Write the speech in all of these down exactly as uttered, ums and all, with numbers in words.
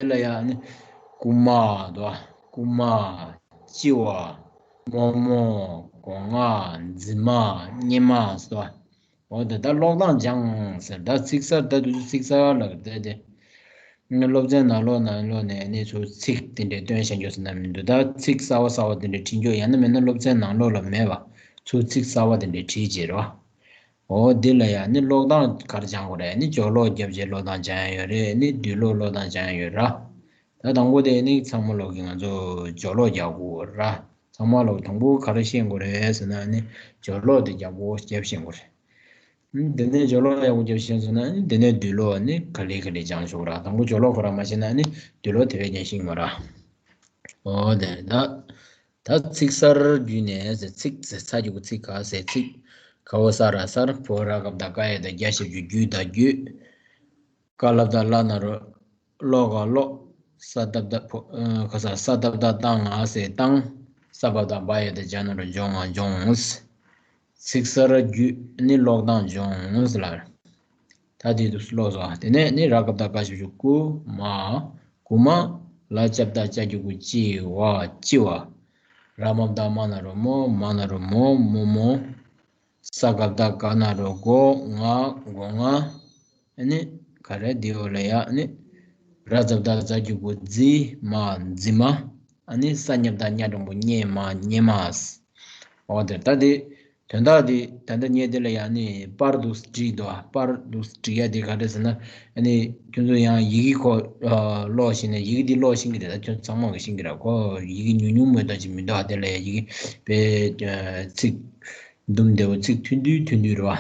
དེ་ལ་ཡང་ནི་རྐུ་མ་དོ། རྐུ་མ། ལྕི་བ། རྨོ་མོ། སྒོ་ང་། རྫི་མ། སྙེ་མ་སོ། འོ་དེ་ད་ཀློག་སྟངས་སྦྱངས་ཟེར། ད་ཚིག་གསར། ད་དུས་ཚིག་གསར་ལ་དེ་དེ། ནི་སློབ་ཚན་ནང་ལོགས་ནང་ལོགས་ནས་ནི་ཚུར་ཚིག་དེ་འདྲའི་སྟོན་བྱ་རྒྱུ་ཟེར་ན་མི་འདུག་ད་ཚིག་གསར་བ་གསར་བ་དེ་འདྲའི་བྲིས་རྒྱུ་ཡང་ན་མིན་ན་སློབ་ཚན་ནང་ལོགས་ལ་མེད་པ། ཚུར་ཚིག་གསར་བ་དེ་འདྲའི་བྲིས་བྱས་རོ། འོ་འདི་ལ་ཡང་ནི་ཀློག་སྟངས་ག་རེ་སྦྱང་དགོས་རེད། ནི་སྦྱོར་ཀློག་རྒྱབ་བྱས་ཀློག་སྟངས་སྦྱང་ཡ་ཡོད་རེད། ནི་བསྡུས་ཀློག་ཀློག་སྟངས་སྦྱང་ཡ་ཡོད་ར། ད་དང་པོ་དེ་ནི་ཚང་མ་ལོག་གི་ང་ཚོ་སྦྱོར་ཀློག་རྒྱག་དགོས་ར། ཚང་མ་ལོག་དང་པོ་ག་རེ་ཤེས་དགོས་རེད་ཟེར་ན་ནི་སྦྱོར་ཀློག་དེ་རྒྱག་དགོས། རྒྱབ་ཤེས་དགོས་རེད། འདི་ནས་སྦྱོར་ཀློག་ཡག་པོ་རྒྱབ་ཤེས་སོང་ན་ནི་འདི་ནས་བསྡུས་ཀློག་ནི་ག་ལེ་ག་ལེ་སྦྱང་ཆོག་ར། དང་པོ་སྦྱོར་ཀློག་ཁོ་རང་མ་ཤེས་ན་ནི་བསྡུས་ཀློག་དེ་བས་ཀྱང་ཤེས་ཀྱི་མ་ར། འོ་དེ་ད། ད་ཚིག་གསར་བརྒྱུད་ནས་ཟེར། ཚིག་ཟེར་ཚ་གི་གུ་ཚིག་ག་ཟེར། ཚིག་ག་འོ་ས་ར་གསར། བོ་ར་ག་བཏགས་སྐ་ཡ་བཏགས་སྐྱ་ཞབས་ཀྱུ་བརྒྱུད། ད་བརྒྱུད། ཀ་ལ་བཏགས་ཀླ་ན་རོ་ཀློ་ག་ཀློག་ས་ད་བཏགས་བོ། ཨ། ག་ས། ས་ད་བཏགས་སྟ་ང་ཟེར་བཏང་། ས་བ་བཏགས་སྦ་ཡ་བཏགས་སྦྱ་ན་རོ་སྦྱོ་ང་སྦྱོངས། ཚིག་གསར་བརྒྱུད་ནི་ཀློག་སྟངས་སྦྱོངས་ལ། ད་དེ་དུས་ཀློག་སོ། དེ་ནས་ནི་ར་ག་བཏགས་རྐ་ཞབས་ཀྱུ་རྐུ་མ། རྐུ་མ། ལ་ལྕ་བཏགས་ལྕ་གི་གུ་ལྕི་བ། ལྕི་བ། ར་མ་བཏགས་རྨ་ན་རོ་རྨོ། མ་ན་རོ་མོ། རྨོ་མོ། ས་ག་བཏགས་སྐ་ན་རོ་སྐོ། ང་། སྒོ་ང་། ཨ་ནི་ག་རེ་འདི་འོག་ལ་ཡ། ཨ་ནི་ར་ཛ་བཏགས་རྫ་གི་གུ་རྫི་མ། རྫི་མ། ཨ་ནི་ས་ཉ་བཏགས་སྙ་འགྲེང་བུ་སྙེ་མ། སྙེ་མ། འོ་དེ་ད་དེ་དོན་དག་དེ་ད་ལྟ་ངས་དེ་ལ་ཡ་ནི་པར་དུ་བྲིས་འདུག་པར་དུ་བྲིས་ཡ་དེ་ག་རེ་ཟེར་ན། ཨ་ནི་ཁྱོད་ཚོ་ཡང་ཡི་གེ་ཁོ་ཀློག་ཤེས་ན། ཡི་གེ་འདི་ཀློག་ཤེས་ཀྱི་རེད། ད་ཁྱོད་ཚང་མ་གི་ཤེས་ཀྱི་རེད། ཁོ་ཡི་གེ་ཉུང་ཉུང་མོ་ད་ཅིག་མི་འདུག་དེ་ལ་ཡ་ཡི་གེ་པའི་ཚིག་དུམ་བདེ་བོ། ཚིག་ཐུང་ཐུང་ཐུང་ཐུང་རེད་བ།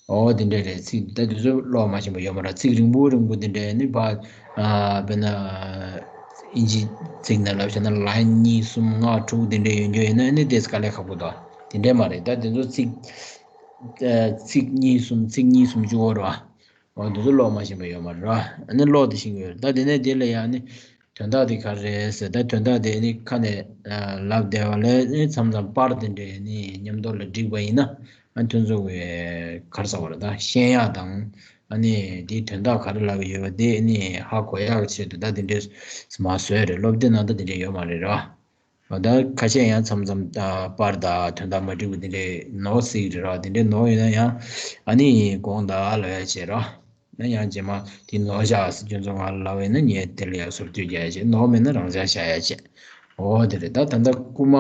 འོ་དེ་འདྲ་རེད། ཚིག་ད་དུས་ཚོད་ཀློག་མ་ཤེས་པ་ཡོད་མ་རེད། ཚིག་རིང་པོ་རིང་པོ་དེ་འདྲ་ནི་ཕ། ཨ། དཔེར་ན་ཨིན་ཇི་ཚིག་ནང་ལབ་བྱས་ན་ལའིན་གཉིས་གསུམ་ལྔ་དྲུག་དེ་འདྲ་ཡོད་རྒྱུ་ཡིན་ན་ནི་དེ་དཀའ་ལས་ཁག་པོ་འདུག་དེ་འདྲ་མ་རེད། ད་དེ་ཚོ་ཚིག་ཨ། ཚིག་གཉིས་གསུམ། ཚིག་གཉིས་གསུམ་བཅུ་བོ་རེད་བ། འོ་དེ་ཚོ་ཀློག་མ་ཤེས་པ་ཡོད་མ་རེད་བ། ཨ་ནི་ཀློག་དེ་ཤེས་ཀྱི་ཡོད་རེད། ད་དེ་ནས་དེ་ལ་ཡང་ནི། དོན་དག་དེ་ག་རེ་རེད་ཟེར། ད་དོན་དག་དེ་ནི་ཁ་ནས་ལབ་བསྡད་པ་ལས་ནི་མཚམས་མཚམས་པར་དེ་འདྲས་ནི་མཉམ་དུ་ལ་བསྒྲིགས་པ་ཡིན་ན། ཨ། ཁྱོད་ཚོ་གི་ག་རེ་ཟེར་བ་རེད། ད་ཤེས་ཡག་དང་། ཨ་ནི་དེའི་དོན་དག་ག་རེ་ལབ་ཀྱི་ཡོད་པ་དེ་ནི་ཧ་གོ་ཡག་ཆེད་དུ་ད་དེ་འདྲས་མ་བཟོས་རེད། སློབ་དེབ་ནང་ད་དེ་འདྲས་ཡོད་མ་རེད་ར། ད་ཁ་ཤས་ཡང་མཚམས་མཚམས་པར་དང་དོན་དག་མ་འགྲིག་པ་དེ་འདྲས་ནོར་སྲིད་ཀྱི་རེད་ར། དེ་འདྲས་ནོར་ཡོད་ན་ཡང་ཨ་ནི་དགོངས་དག་ལབ་ཡག་བྱེད་ར། ན་ཡང་རྗེས་མ་དེ་ནོར་བཞག་ཟེར་ཁྱོད་ཚོ་ང་ལ་ལབ་པ་ཡིན་ན་ངས་དེ་ལ་ཡང་སོར་གཏོད་རྒྱག་ཡ་བྱེད། ནོར་མེད་ན་རང་འཇགས་བཞག་ཡ་བྱེད། འོ་དེ་རེད། ད་ད་ལྟ་རྐུ་མ་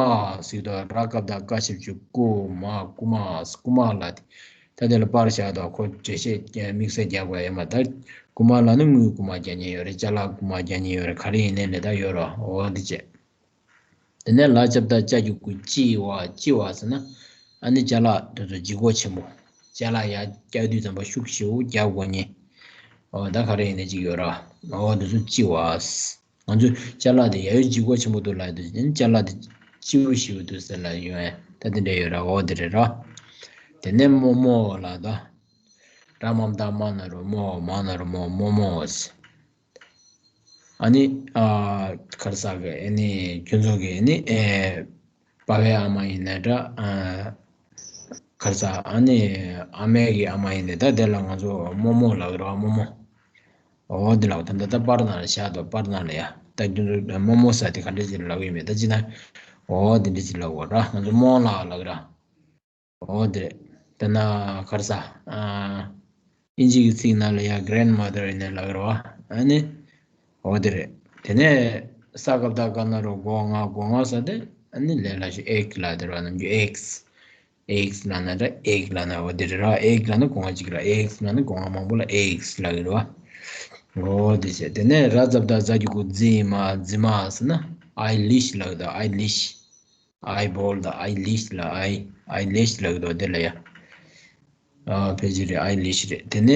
ཟེར་དུས་ར་ག་བཏགས་རྐ་ཞབས་ཀྱུ་རྐུ་མ། རྐུ་མ། རྐུ་མ་ལ་དེ། ད་དེ་ལ་པར་བཞག་དང་ཁོ་འགྲེལ་བཤད་དམིགས་བསལ་རྒྱག་དགོས་ཡོད་མ་རེད། ད་རྐུ་མ་ལ་ནི་དངུལ་རྐུ་མ་རྒྱག་མཁན་ཡོད་རེད། ཅ་ལག་རྐུ་མ་རྒྱག་མཁན་ཡོད་རེད། ག་རེ་ཡིན་ནའི་ལས་ད་ཡོད་ར། འོ་འདི་བྱེད། དེ་ནས་ལ་ལྕ་བཏགས་ལྕ་གི་གུ་ལྕི་བ། ལྕི་བ་ཟེར་ན་ཨ་ནི་ཅ་ལག་དེ་ཚོ་ལྗིད་ཁོག་ཆེན་པོ། ཅ་ལག་ཡར་བཀྱག་དུས་ཙམ་པ་ཤུགས་ཞེ་པོ་རྒྱག་དགོས་མཁན། འོ་ད་ག་རེ་ཡིན་ནའི་ཅིག་ཡོད་ར། འོ་དེ་ཚོ་ལྕི་བ། ང་ཚོས་ཅ་ལག་དེ་ཡ་ཡོ་ལྗིད་ཁོག་ཆེན་པོ་འདུག་ལབ་དུས་ཨ་ནི་ཅ་ལག་དེ་ལྕི་བོ་ཞེ་པོ་འདུག་ཟེར་ལབ་ཡོང་ཡ། ད་དེ་འདྲ་ཡོད་ར། འོ་དེ་རེད་ར། དེ་ནས་རྨོ་མོ་ལ་ད། ར་མ་བཏགས་རྨ་ན་རོ་རྨོ། མ་ན་རོ་མོ། རྨོ་མོ་ཟེར། ཨ་ནི། ཨ། ག་རེ་ཟེར་གི། ཨ་ནི་ཁྱོད་ཚོ་གི་ཨ་ནི། ཨེ། པ་ཕའི་ཨ་མ་ཡིན་ནའི་འདྲ། ཨ། ག་རེ་ཟེར། ཨ་ནི་ཨ་མའི་གི་ཨ་མ་ཡིན་ནའི་ད་དེ་ལ་ང་ཚོ་རྨོ་མོ་ལབ་ཀྱི་རེད་བ། རྨོ་མོ། འོ་དེ་ལབ། ད་ད་ད་པར་ནང་ལ་བཞག་འདུག་པར་ནང་ལ་ཡ། ད་ཁྱོད་ཚོ་རྨོ་མོ་ཟེར་དེ་ག་འདྲ་ཅིག་ལབ་ཀྱི་ཡོད་མེད་ད་ཅི་ན། འོ་དེ་འདྲ་ཅིག་ལབ་དགོས་ར། ང་ཚོ་རྨོ་ལགས་ལབ་ཀྱི་ར། འོ་དེ་རེད། དེ་ན་ག་རེ་ཟེར། ཨ། ཨིན་ཇི་གི་ཚིག་ནང་ལ་ཡ་གྷི་རེན་མ་དར་ཡིན་ནའི་ལབ་ཀྱི་རེད་བ། ཨ་ནི། འོ་དེ་རེད། དེ་ནས་ས་ག་བཏགས་སྐ་ན་རོ་སྒོ་ང་། སྒོ་ང་ཟེར་དེ་ཨ་ནི་ལས་སླ་ཤོས་ཨེག་ལབ་དེ་རེད་བ། ནམ་རྒྱུན་ཨེགས། ཨེགས་ལབ་ན་འདྲ་ཨེག་ལབ་ན། འོ་དེ་རེད་ར། ཨེག་ལབ་ན་སྒོ་ང་གཅིག་ར། ཨེགས་ལབ་ན་སྒོ་ང་མང་པོ་ལ་ཨེགས་ལབ་ཀྱི་རེད་བ། འོ་དེ་བྱས། དེ་ནས་ར་ཛ་བཏགས་རྫ་གི་གུ་རྫི་མ། རྫི་མ་ཟེར་ན་ཨའི་ལིཤ་ལབ་ཀྱི་འདུག་ཨའི་ལིཤ། ཨའི་བོལ་དང་ཨའི་ལིཤ་ལ། ཨའི། ཨའི་ལེཤ་ལབ་ཀྱི་འདུག་དེ་ལ་ཡ། ཨ། ཕལ་ཆེར་རེད། ཨའི་ལེཤ་རེད། དེ་ནས་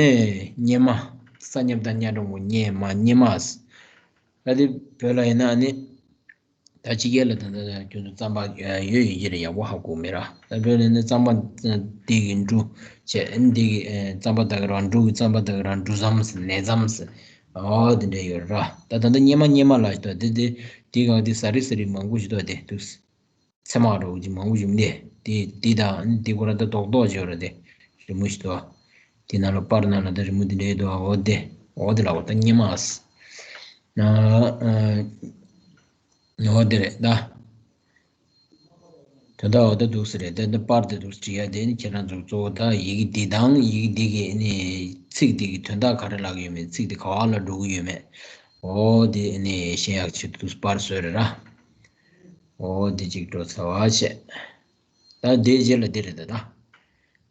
སྙེ་མ། ས་ཉ་བཏགས་སྙ་འགྲེང་བུ་སྙེ་མ། སྙེ་མ་ཟེར། ད་དེ་བོད་ལ་ཡིན་ན་ནི། ད་ཕྱི་རྒྱལ་ལ་ད་ལྟ་ཁྱོད་ཚོ་རྩམ་པ་ཡོད་ཡོད་ཀྱི་རེད། ཡག་པོ་ཧ་གོ་མེད་ར། ད་བོད་ལ་ནི་རྩམ་པ་འདི་གི་འབྲུ་བྱས། འདི་གི་རྩམ་པ་ད་ག་རང་འབྲུ་གི་རྩམ་པ་ད་ག་རང་འབྲུ་རྩམ་ཟེར། ནས་རྩམ་ཟེར། ཨོ་དེ་འདྲ་ཡོད་ར། ད་ད་ལྟ་སྙེ་མ་སྙེ་མ་ལབ་ཀྱི་འདུག་དེ་དེ་དེ་ག་དེ་ཟ་རི་ཟ་རི་མང་པོ་ཞིག་འདུག་དེ་འདུག་ཚེར་མ་འདྲ་བོ་ཅིག་མང་པོ་ཞིག་འདུག་དེ་དེ་དང་དེ་ཁོ་རང་ད་རྡོག་རྡོག་ཅིག་ཡོད་ར། དེ་རི་མོ་ཞིག་འདུག་དེ་ནང་ལ་པར་ནང་ལ་ད་རི་མོ་དེ་འདྲ་འདུག་འོ་དེ། འོ་དེ་ལ་འོ་ད་སྙེ་མ་ཟེར། ཨ། ཨ། འོ་དེ་རེད་ད། དོན་དག་འོ་ད་འདུག་སེ་རེད། ད་ད་པར་དེ་འདུག་སེ་བྲིས་ཡ་དེ་ནི་ཁྱེད་རང་ཚོ་གཙོ་བོ་ད་ཡི་གེ་འདི་དང་ཡི་གེ་འདི་གི་ནི་ཚིག་འདི་གི་དོན་དག་ག་རེ་ལབ་ཀྱི་ཡོད་མེད། ཚིག་འདི་ག་བ་ལ་འགྲོ་གི་ཡོད་མེད། འོ་དེ་ནི་ཤེས་ཡག་ཆེད་དུ་པར་བཟོས་རེད་ར། འོ་དེ་གཅིག་འགྲོ་ཚར་བ་བྱས། ད་དེའི་རྗེས་ལ་འདི་རེད་ད། ད་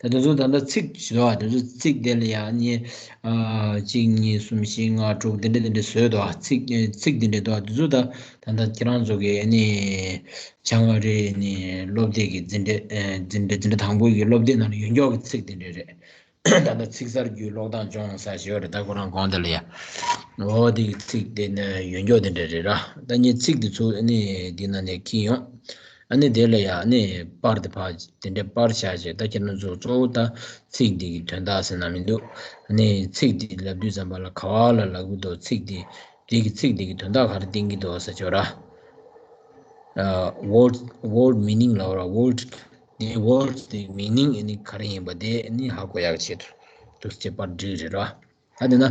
ད་དེ་ཚོ་ད་ལྟ་ཚིག་ཞིག་འདུག་ཨ། དེ་ཚོ་ཚིག་དེ་ལ་ཡང་ནི། ཨ། གཅིག་གཉིས་གསུམ་བཞི་ལྔ་དྲུག་དེ་འདྲ་དེ་འདྲ་བཟོས་འདུག་ཨ། ཚིག་ཚིག་དེ་འདྲ་འདུག་ཨ། དེ་ཚོ་ད་ད་ལྟ་ཁྱེད་རང་ཚོ་གི་ནི་བྱང་ཨ་རིའི་ནི་སློབ་དེབ་ཀྱི་འཛིན་གྲྭ། ཨ། འཛིན་གྲྭ་འཛིན་གྲྭ་དང་པོ་གི་སློབ་དེབ་ནང་ལ་ཡོད་མཁན་གྱི་ཚིག་དེ་འདྲ་རེད། ད་ལྟ་ཚིག་གསར་བརྒྱུད་ཀློག་སྟངས་སྦྱོང་ས་ཞེས་པ་རེད། ད་ཁོ་རང་གོང་དེ་ལ་ཡ། འོ་དེ་གི་ཚིག་དེ་ནི་ཡོད་མཁན་དེ་འདྲ་རེད་ར། ད་ངས་ཚིག་དེ་ཚོ་ནི་འདི་ནང་ནས་འཁྱེར་ཡོང་། ཨ་ནི་དེ་ལ་ཡ་ནི་པར་དེ་ཕར་དེ་འདྲའི་པར་བཞག་བྱས། ད་ཁྱེད་རང་ཚོ་གཙོ་བོ་ད་ཚིག་འདི་གི་དོན་དག་ཟེར་ན་མི་འདུག་ཨ་ནི་ཚིག་འདི་ལབ་དུས་ཙམ་པ་ལ་ག་བ་ལ་ལབ་ཀྱི་འདུག་ཚིག་འདི་འདི་གི་ཚིག་འདི་གི་དོན་དག་ག་རེ་བསྟན་གྱི་འདུག་ཟེར་ཆོག་ར། ཨ། word word meaning ལབ་ར། word འདི་word འདི་meaning ཨ་ནི་ག་རེ་ཡིན་པ་དེ་ཨ་ནི་ཧ་གོ་ཡག་ཆེད་དུ་འདུག་སེ་པར་བསྒྲིགས་རེད་ར། ད་དེ་ན་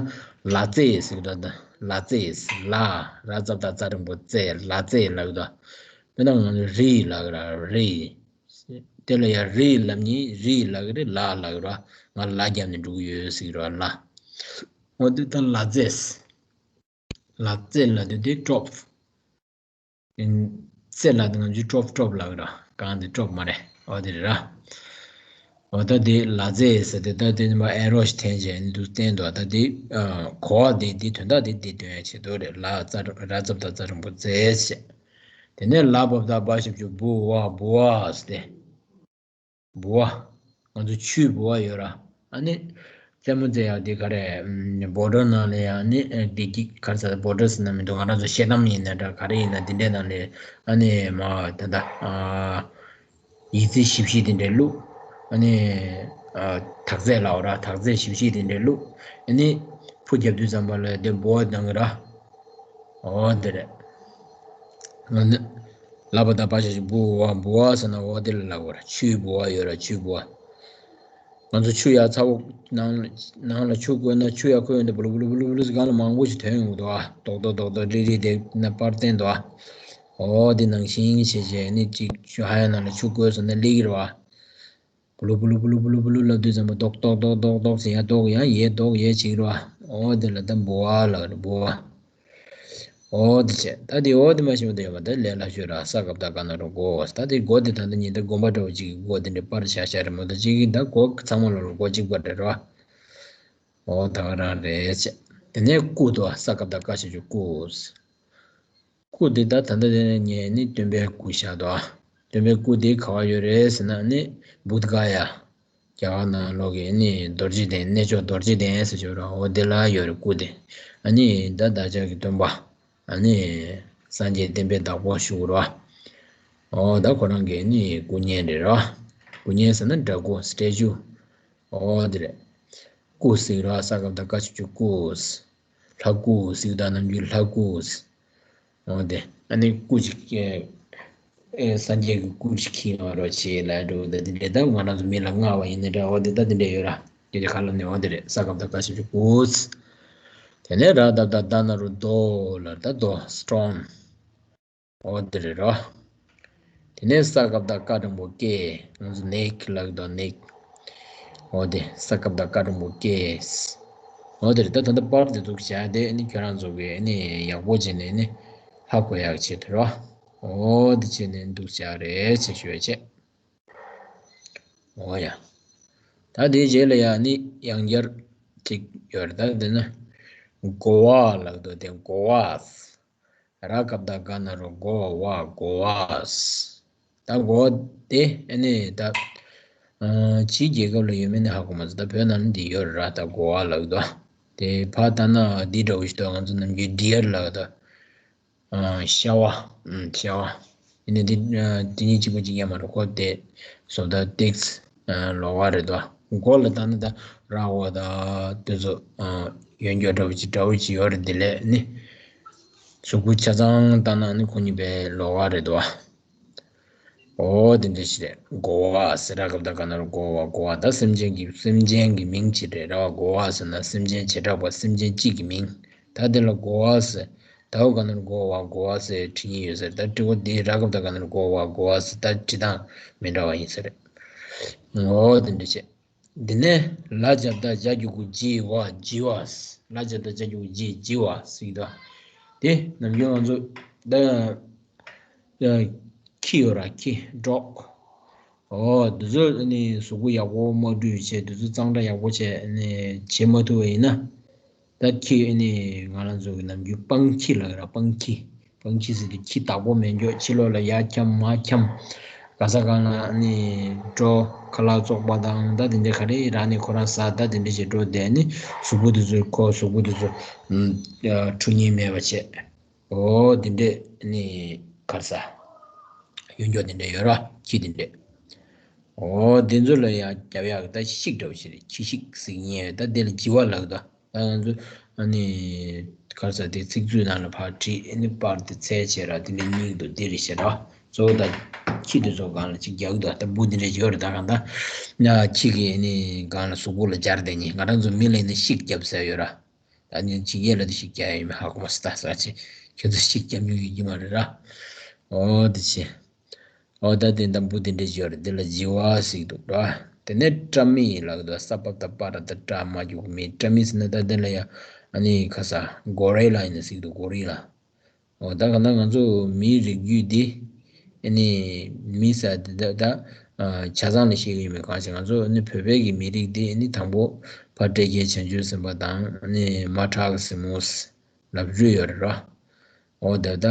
ལ་ཙེ་ཟེར་གྱི་འདུག་ད་ལ་ཙེ། ལ། ར་ཙ་བཏགས་ཙ་འགྲེང་བུ་ཙེ། ལ་ཙེ་ལབ་ཀྱི་འདུག་དཔེར་ན་ང་ཚོ་རི་ལབ་ཀྱི་ར། རི། དེ་ལ་ཡང་རི་ལབ་མཁན་རི་ལབ་ཀྱི་རེད། ལ་ལབ་ཀྱི་ར། ང་ལ་བརྒྱབ་ནས་འགྲོ་གི་ཡོད་ཟེར་གྱི་ར། ལ། འོ་དེ་ད་ལ་ཙེ། ལ་ཙེ་ལབ་དུས་དེ་ཀྲོབ། ཙེ་ལ་དེ་ང་ཚོས་ཀྲོབ་ཀྲོབ་ལབ་ཀྱི་ར། གང་དེ་ཀྲོབ་མ་རེད། འོ་དེ་རེད་ར། འོ་ད་དེ་ལ་ཙེ་ཟེར་དེ་ད་དེ་ནི་མ་ཨེ་རོ་ཞིག་འཐེན་བྱས་ནི་འདུག་བསྟན་འདུག་ད་དེ་གོ་བ་དེ་དེ་དོན་དག་དེ་དེ་སྟོན་ཡ་ཆེད་དུ་རེད། ལ་ཙ་ར་ཙ་བཏགས་ཙ་འགྲེང་བུ་ཙེ་ཟེར། དེ་ནས་ལ་བ་བཏགས་བ་ཞབས་ཀྱུ་བུ་བ། བུ་བ་ཟེར་ཏེ། བུ་བ། ང་ཚོ་ཆུའི་བུ་བ་ཡོད་ར། ཨ་ནི་རྩེད་མོ་རྩེ་ཡག་དེ་ག་རེ། ཨམ། བོ་ཊར་ནང་ལ་ཡང་ནི་བདེ་སྐྱིད་ག་རེ་ཟེར། བོ་ཊར་ཟེར་ན་མི་འདུག་ང་རང་ཚོ་ཤེལ་དམ་ཡིན་ན་འདྲ་ག་རེ་ཡིན་ན་དེ་འདྲའི་ནང་ལ་ཨ་ནི་མ་ད་ལྟ། ཨ། ཡིག་རྩིས་ཞིབ་བཤེར་དེ་འདྲ་བླུགས། ཨ་ནི། ཨ། དག་རྫས་ལབ་ར། དག་རྫས་ཞིབ་བཤེར་དེ་འདྲ་བླུགས། ཨ་ནི་ཕུ་བརྒྱབ་དུས་ཙམ་པ་ལ་དེ་བུ་བ་གཏོང་གི་ར། འོ་དེ་རེད། ང་ནི་ལ་བ་བཏགས་བ་ཞབས་ཀྱུ་བུ་བ། བུ་བ་ཟེར་ན་འོ་དེ་ལ་ལབ་དགོས་ར། ཆུའི་བུ་བ་ཡོད་ར། ཆུའི་བུ་བ། ང་ཚོ་ཆུ་ཡར་ཚ་བོ་ནང་ནང་ལ་ཆུ་བསྐོལ་ན་ཆུ་ཡར་ཁོལ་ཡོང་དུས་སྦུ་ལུ་སྦུ་ལུ་སྦུ་ལུ་སྦུ་ལུ་ཟེར་སྒང་ལ་མང་པོ་ཞིག་ཐོན་ཡོང་གི་འདུག་ཨ། རྡོག་རྡོག་རྡོག་རྡོག་རིལ་རིལ་དེ་ན་པར་བསྟན་འདུག་ཨ། འོ་དེ་ནང་བཞིན་བྱས་བྱས་ནི་གཅིག་ཆུ་ཧ་ཡང་ནང་ལ་ཆུ་བསྐོལ་སོང་ན་སླེབས་ཀྱི་རེད་བ། སྦུ་ལུ་སྦུ་ལུ་སྦུ་ལུ་སྦུ་ལུ་ལབ་དུས་ཙམ་པ་རྡོག་རྡོག་རྡོག་རྡོག་རྡོག་ཟེར་ཡར་རྡོག་ཡར་ཡར་རྡོག་ཡར་བྱེད་ཀྱི་རེད་བ། འོ་དེ་ལ་ད་བུ་བ་ལབ་རེད། བུ་བ། འོ་དེ་བྱས། ད་དེ་འོ་དེ་མ་ཤེས་པ་དེ་ཡོད་པ་ད་ལས་སླ་ཤོས་ར། ས་ག་བཏགས་སྒ་ན་རོ་སྒོ། ད་དེ་སྒོ་དེ་ད་ལྟ་ཉིན་ད་དགོན་པ་འདྲ་བོ་གཅིག་གི་སྒོ་དེ་འདྲ་པར་བཞག་བཞག་རེད་མོ། ད་གཅིག་གི་ད་སྒོ་ཚང་མ་ལོ་ལ་སྒོ་གཅིག་པ་རེད་ར། འོ་ད་ག་རང་རེད་བྱས། དེ་ནས་སྐུ་འདུག་ས་ག་བཏགས་སྐ་ཞབས་ཀྱུ་སྐུ། སྐུ་དེ་ད་ད་ལྟ་དེ་ནས་ངས་ནི་སྟོན་པའི་སྐུ་བཞག་འདུག་སྟོན་པའི་སྐུ་དེ་ག་བ་ཡོད་རེད་ཟེར་ན་ནི་བུདྡྷ་ག་ཡ། རྒྱ་གར་ནང་ལོགས་ཀྱི་ནི་རྡོ་རྗེ་གདན། གནས་མཆོག་རྡོ་རྗེ་གདན་ཟེར་ཞུ་ར། འོ་དེ་ལ་ཡོད་རེད་སྐུ་དེ། ཨ་ནི་ད་བདག་ཅག་གི་སྟོན་པ། ཨ་ནི་སངས་རྒྱས་བསྟན་པའི་བདག་པོ་ཞུ་ར། འོ་ད་ཁོ་རང་གི་ནི་སྐུ་བརྙན་རེད་ར། སྐུ་བརྙན་ཟེར་ན་འདྲ་སྐུ། སི་ཊེ་ཅུ། འོ་དེ་རེད། སྐུ་ཟེར་ར། ས་ག་བཏགས་སྐ་ཞབས་ཀྱུ་སྐུ། ལྷ་སྐུ་ཟེར་ད་ནམ་རྒྱུན་ལྷ་སྐུ། འོ་དེ་ཨ་ནི་སྐུ་ཅིག་ཨེ། སངས་རྒྱས་ཀྱི་སྐུ་ཅིག་ཁྱེར་ཡོང་རོགས་བྱེད་ལབ་འགྲོ་གི་འདུག་དེ་འདྲ་ད་ང་རང་ཚོ་མི་ལ་མངའ་བ་ཡིན་ན་འདྲ། འོ་དེ་ད་དེ་འདྲ་ཡོད་ར། སྐད་ཆ་ཁ་ལོ་ནས། འོ་དེ་རེད། ས་ག་བཏགས་སྐ་ཞབས་ཀྱུ་སྐུ། དེ་ནས་ར་བཏགས་རྡ་ན་རོ་རྡོ་ལ་ད་རྡོ། སི་ཊོན། འོ་དེ་རེད་ར། དེ་ནས་ས་ག་བཏགས་སྐ་འགྲེང་བུ་སྐེ། ང་ཚོ་ནེག་ལབ་ཀྱི་འདུག་ནེག་འོ་དེ་ས་ག་བཏགས་སྐ་འགྲེང་བུ་སྐེ། འོ་དེ་རེད། ད་ད་ལྟ་པར་དེ་འདུག་བྱས་དེ་ནི་ཁྱོད་རང་ཚོ་གིས་ནི་ཡག་པོ་བྱས་ནས་ནི་ཧ་གོ་ཡག་ཆེད་དུ་ར། འོ་དེ་བྱས་ནས་འདུག་བྱས་རེད་ཅེས་ཞུ་བ་བྱས། འོ་ཡ། ད་དེའི་རྗེས་ལ་ཡ་ནི་ཡང་བསྐྱར་ཅིག་ཡོད་རེད། ད་དེ་ནི་གོ་བ་ལབ་ཀྱི་འདུག་དེ་གོ་བ། ར་ག་བཏགས་རྒ་ན་རོ་རྒོ་བ། གོ་བ། ད་གོ་བ་དེ་ཨ་ནི་ད་ཨ་ཕྱིའི་རྒྱལ་ཁབ་ལ་ཡོད་མེད་ནི་ཧ་གོ་མ་སོང་། ད་བོད་ནང་ནི་འདི་ཡོད་རེད་ར། ད་གོ་བ་ལབ་ཀྱི་འདུག་དེ་ཕར་ལྟ་ན་འདི་འདྲ་བོ་ཞིག་འདུག་ང་ཚོ་ནམ་རྒྱུན་ཌི་ཡར་ལབ་ཀྱི་འདུག་ཨ། ཤ་བ། ཨ། ཤ་བ། ཡིན་ནའི་འདི་ཨ་འདི་གཉིས་གཅིག་པ་གཅིག་རྐྱང་མ་རེད། ཁོ་དེ་བཟོ་ལྟ་ཏོག་ཙམ་ཨ་ལོགས་ཀ་རེད་དོ། མགོ་ལ་བཏང་ན་ད་ར་བ་དང་དེ་ཚོ་ཨ་ཡོན་སྐྱོ་འདྲ་བོ་ཅིག་འདྲ་བོ་ཅིག་ཡོད་རེད། དེ་ལས་ནི་གཟུགས་པོ་ཆ་ཚང་བཏང་ན་ནི་ཁོ་གཉིས་དཔེ་ལོགས་ཀ་རེད་དོ། འོ་དེ་འདྲ་ཞིག་རེད། གོ་བ་ཟེར། ར་ག་བཏགས་རྒ་ན་རོ་རྒོ་བ། གོ་བ། ད་སེམས་ཅན་གྱི་སེམས་ཅན་གྱི་མིང་ཅིག་རེད་ར། གོ་བ་ཟེར་ན་སེམས་ཅན་བྱེ་བྲག་པ་སེམས་ཅན་གཅིག་གི་མིང་། ད་དེ་ལ་གོ་བ་ཟེར། དའོ་ག་ནོར་གོ་བ་གོ་བ་ཟེར་བྲི་ཉེན་ཡོད་ས་རེད། ད་བྲི་བ་འདི་ར་ག་བཏགས་ག་ནོར་གོ་བ་གོ་བ་ཟེར་ད་བྲི་སྟངས་མི་འདྲ་བ་ཡིན་ས་རེད། འོ་དེ་འདྲ་བྱས། འདི་ནས་ལ་རྒྱབ་བཏགས་ཇ་གི་གུ་ལྗི་བ་ལྗི་བ། ལ་རྒྱབ་བཏགས་ཇ་གི་གུ་ལྗི་ལྗི་བ་ཟེར་གྱི་འདུག་དེ་ནམ་རྒྱུན་ང་ཚོ་ད་ཁྱི་ཡོད་ར་ཁྱི་ཌོག་འོ་འདི་ཚོ་ནི་གཟུགས་པོ་ཡག་པོ་མ་བཀྲུས་བྱས་འདི་ཚོ་གཙང་སྦྲ་ཡག་པོ་བྱས་ནི་བྱེད་མ་ཐུབ་པ་ཡིན་ན། ད་ཁྱི་ཨ་ནི་ང་རང་ཚོ་གི་ནམ་རྒྱུན་སྤང་ཁྱི་ལབ་ཡོད་ར། སྤང་ཁྱི། སྤང་ཁྱི་ཟེར་དུས་ཁྱི་བདག་པོ་མེད་འཇོག་ཕྱི་ལོགས་ལ་ཡར་འཁྱམ་མར་འཁྱམ། ག་ས་གང་ལ་ཨ་ནི་འགྲོ་ཁ་ལག་བཙོག་པ་དང་ད་དེ་འདྲ་ག་རེ་རག་ནས་ཁོ་རང་ཟ། ད་དེ་འདྲ་བྱས་འགྲོ་བསྡད་ནི་གཟུགས་པོ་དེ་ཚོ་ཁོ་གཟུགས་པོ་དེ་ཚོ་འཁྲུ་ཉེན་མེད་པ་བྱས། འོ་དེ་འདྲས་ནི་ག་རེ་ཟ། གཡུ་མཆོག་དེ་འདྲས་ཡོད་ར་ཁྱི་དེ་འདྲས། འོ་དེ་ཚོ་ལ་ཡང་རྒྱབ་ཡག་ད་ཤིག་འདྲ་བོ་ཞིག་རེད། ཁྱི་ཤིག་ཟེར་མཁན་ཡོད། ད་དེ་ལ་ལྗི་བ་ལབ་ད། ད་ང་ཚོ་ཨ་ནི་ག་རེ་ཟ་དེ་ཚིག་མཛོད་ནང་ལ་ཕར་བྲིས་ཨ་ནི་པར་དེ་འཚོལ་བྱས་ར་དེ་འདྲ་རྙེད་འདུག་དེ་རེད་ཤག་ར། གཙོ་བོ་ད་ཁྱི་དེ་ཚོ་སྒང་ལ་ཅིག་རྒྱག་འདུག་ད་འབུ་དེ་འདྲ་ཡོད་རེད། ད་གང་ད་ཁྱི་གི་ཨ་ནི་སྒང་ལ་གཟུགས་པོ་ལ་སྦྱར་བསྡད་མཁན། ང་རང་ཚོ་མི་ལ་ཡིན་ན་ཤིག་རྒྱབ་ཟེར་ཡོད་ར། ད་ནི་ཅིག་ཡས་ལ་དེ་ཤིག་རྒྱག་ཡ་ཡིན་མིན་ཧ་གོ་མ་སོང་། ད་ཟ་ཅིག་ཁྱོད་ཚོ་ཤིག་རྒྱབ་མྱོང་ཡོད་ཀྱི་མ་རེད་ར། འོ་དེ་བྱས། འོ་ད་དེ་འདམ་བུ་དེ་འདྲས་ཡོད་རེད། དེ་ལ་ལྗི་བ་ཟེར་གྱི་འདུག་ར། དེ་ནས་ཀྲ་མི་ལབ་ཀྱི་འདུག་ས་པ་བཏགས་སྤ་ར་བཏགས་སྤྲ་མ་གི་གུ་མི། ཀྲ་མི་ཟེར་ན་ད་དེ་ལ་ཡ་ཨ་ནི་ག་རེ་ཟ་གོ་རི་ལ་ཡིན་ན་ཟེར་གྱི་འདུག་གོ་རི་ལ། འོ་ད་ག་ན་ང་ཚོ་མིའི་རིགས་རྒྱུད་འདི་ཨ་ནི་མི་ཟེར་དེ་ད་ད་ཆ་ཚང་ལ་བཤད་ཀྱི་ཡོད་མེད་གང་ཤེས། ང་ཚོ་ཨ་ནི་བོད་པའི་གི་མི་རིགས་འདི་ཨ་ནི་དང་པོ་ཕ་སྤྲེལ་རྒྱལ་བྱང་ཆུབ་སེམས་དཔའ་དང་ཨ་ནི་མ་ཁྲག་གི་སྲིན་མོ་ལབ་རྒྱུ་ཡོད་རེད་ར། འོ་ད་ད་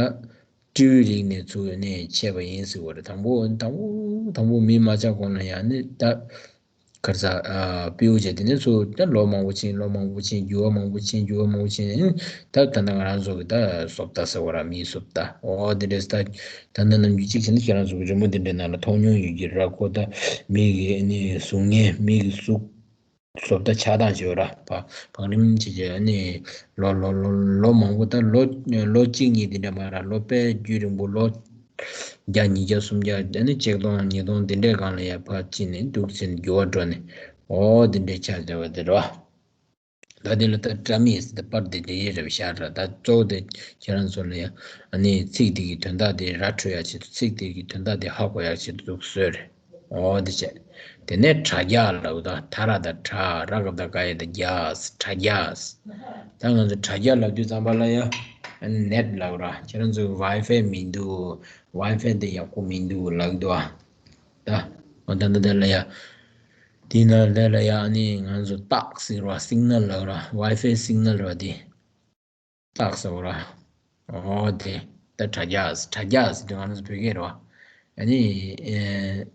སྤྲེའུའི་རིགས་ནས་ཚུར་ནས་མཆེད་པ་ཡིན་ཟེར་བ་རེད། དང་པོ་དང་པོ་དང་པོ་མི་མ་ཆགས་གོང་ལ་ཡང་ནི་ད་ག་རེ་ཟ་ཨ་སྤྲེའུ་བྱས་དེ་ནས་ཚུར་ད་ལོ་མང་པོ་ཕྱིན། ལོ་མང་པོ་ཕྱིན། འགྱུར་བ་མང་པོ་ཕྱིན། འགྱུར་བ་མང་པོ་ཕྱིན། ད་ད་ལྟ་ང་རང་ཚོ་གི་ད་བཟོ་ལྟ་ཟེར་བ་ར། མིའི་བཟོ་ལྟ། འོ་དེ་འདྲས་ད་ད་ལྟ་ནམ་རྒྱུན་གཅིག་བྱས་ན་ཁྱེད་རང་ཚོ་གི་རི་མོ་དེ་འདྲའི་ནང་ལ་མཐོང་མྱོང་ཡོད་ཀྱི་ར། ཁོ་ད་མི་གི་ནི་གཟུགས་བརྙན་མི་གི་གཟུགས་བཟོ་ལྟ་ཆགས་སྟངས་ཤིག་ཡོད་ར། བ་བང་རིམ་བྱས་བྱས་ནི་ལོ་ལོ་ལོ་ལོ་མང་པོ་ད་ལོ་ལོ་གཅིག་གཉིས་དེ་འདྲ་མ་ར། ལོ་དཔེ་རྒྱུན་རིང་པོ་ལོ་བརྒྱ་ཉིས་བརྒྱ་སུམ་བརྒྱ་ཨ་ནི་ཆིག་སྟོང་ཉིས་སྟོང་དེ་འདྲའི་སྒང་ལ་ཡར་ཕར་ཕྱིན་ནས་འདུག་ཟེར་ནས་འགྱུར་བ་འགྲོ་ནས་འོ་དེ་འདྲའི་ཆགས་བསྡད་པ་དེ་རེད་བ། ད་དེ་ལ་ད་ཀྲ་མི་ཟེར་ཏེ་པར་དེ་འདྲ་ཡོད་རེད་བཞག་ར། ད་གཙོ་བོ་དེ་ཁྱེད་རང་ཚོ་ལ་ཡང་ཨ་ནི་ཚིག་དེ་གི་དོན་དག་དེ་ར་འཕྲོད་ཡག་ཆེད་དུ། ཚིག་དེ་གི་དོན་དག་དེ་ཧ་གོ་ཡག་ཆེད་དུ་འདུག་བཟོས་རེད། འོ་དེ་བྱས། དེ་ནས་དྲ་རྒྱ་ལབ་ད། ཐ་ར་ད་དྲ། ར་ག་བཏགས་རྒ་ཡ་བཏགས་རྒྱ། དྲ་རྒྱ། ད་ང་ཚོ་དྲ་རྒྱ་ལབ་དུས་ཙམ་པ་ལ་ཡ་ཨ་ནི་ནེཊ་ལབ་ར། ཁྱེད་རང་ཚོ་ཝའི་ཕའི་མི་འདུག་ཝའི་ཕའི་དེ་ཡག་པོ་མི་འདུག་ལབ་འདུག་ཨ། ད་འོ་ད་འདི་དེ་ལ་ཡ། དེའི་ནང་ལས་ལ་ཡ་ཨ་ནི་ང་ཚོ་རྟགས་ཟེར་བ། སིག་ནལ་ལབ་ར། ཝའི་ཕའི་སིག་ནལ་ར་དེ། རྟགས་ཟེར་བ་ར། འོ་དེ། ད་དྲ་རྒྱ་ཟེར། དྲ་རྒྱ་ཟེར་དུས་ང་ཚོ་བོད་སྐད་རེད་བ། ཨ་ནི་ཨེ།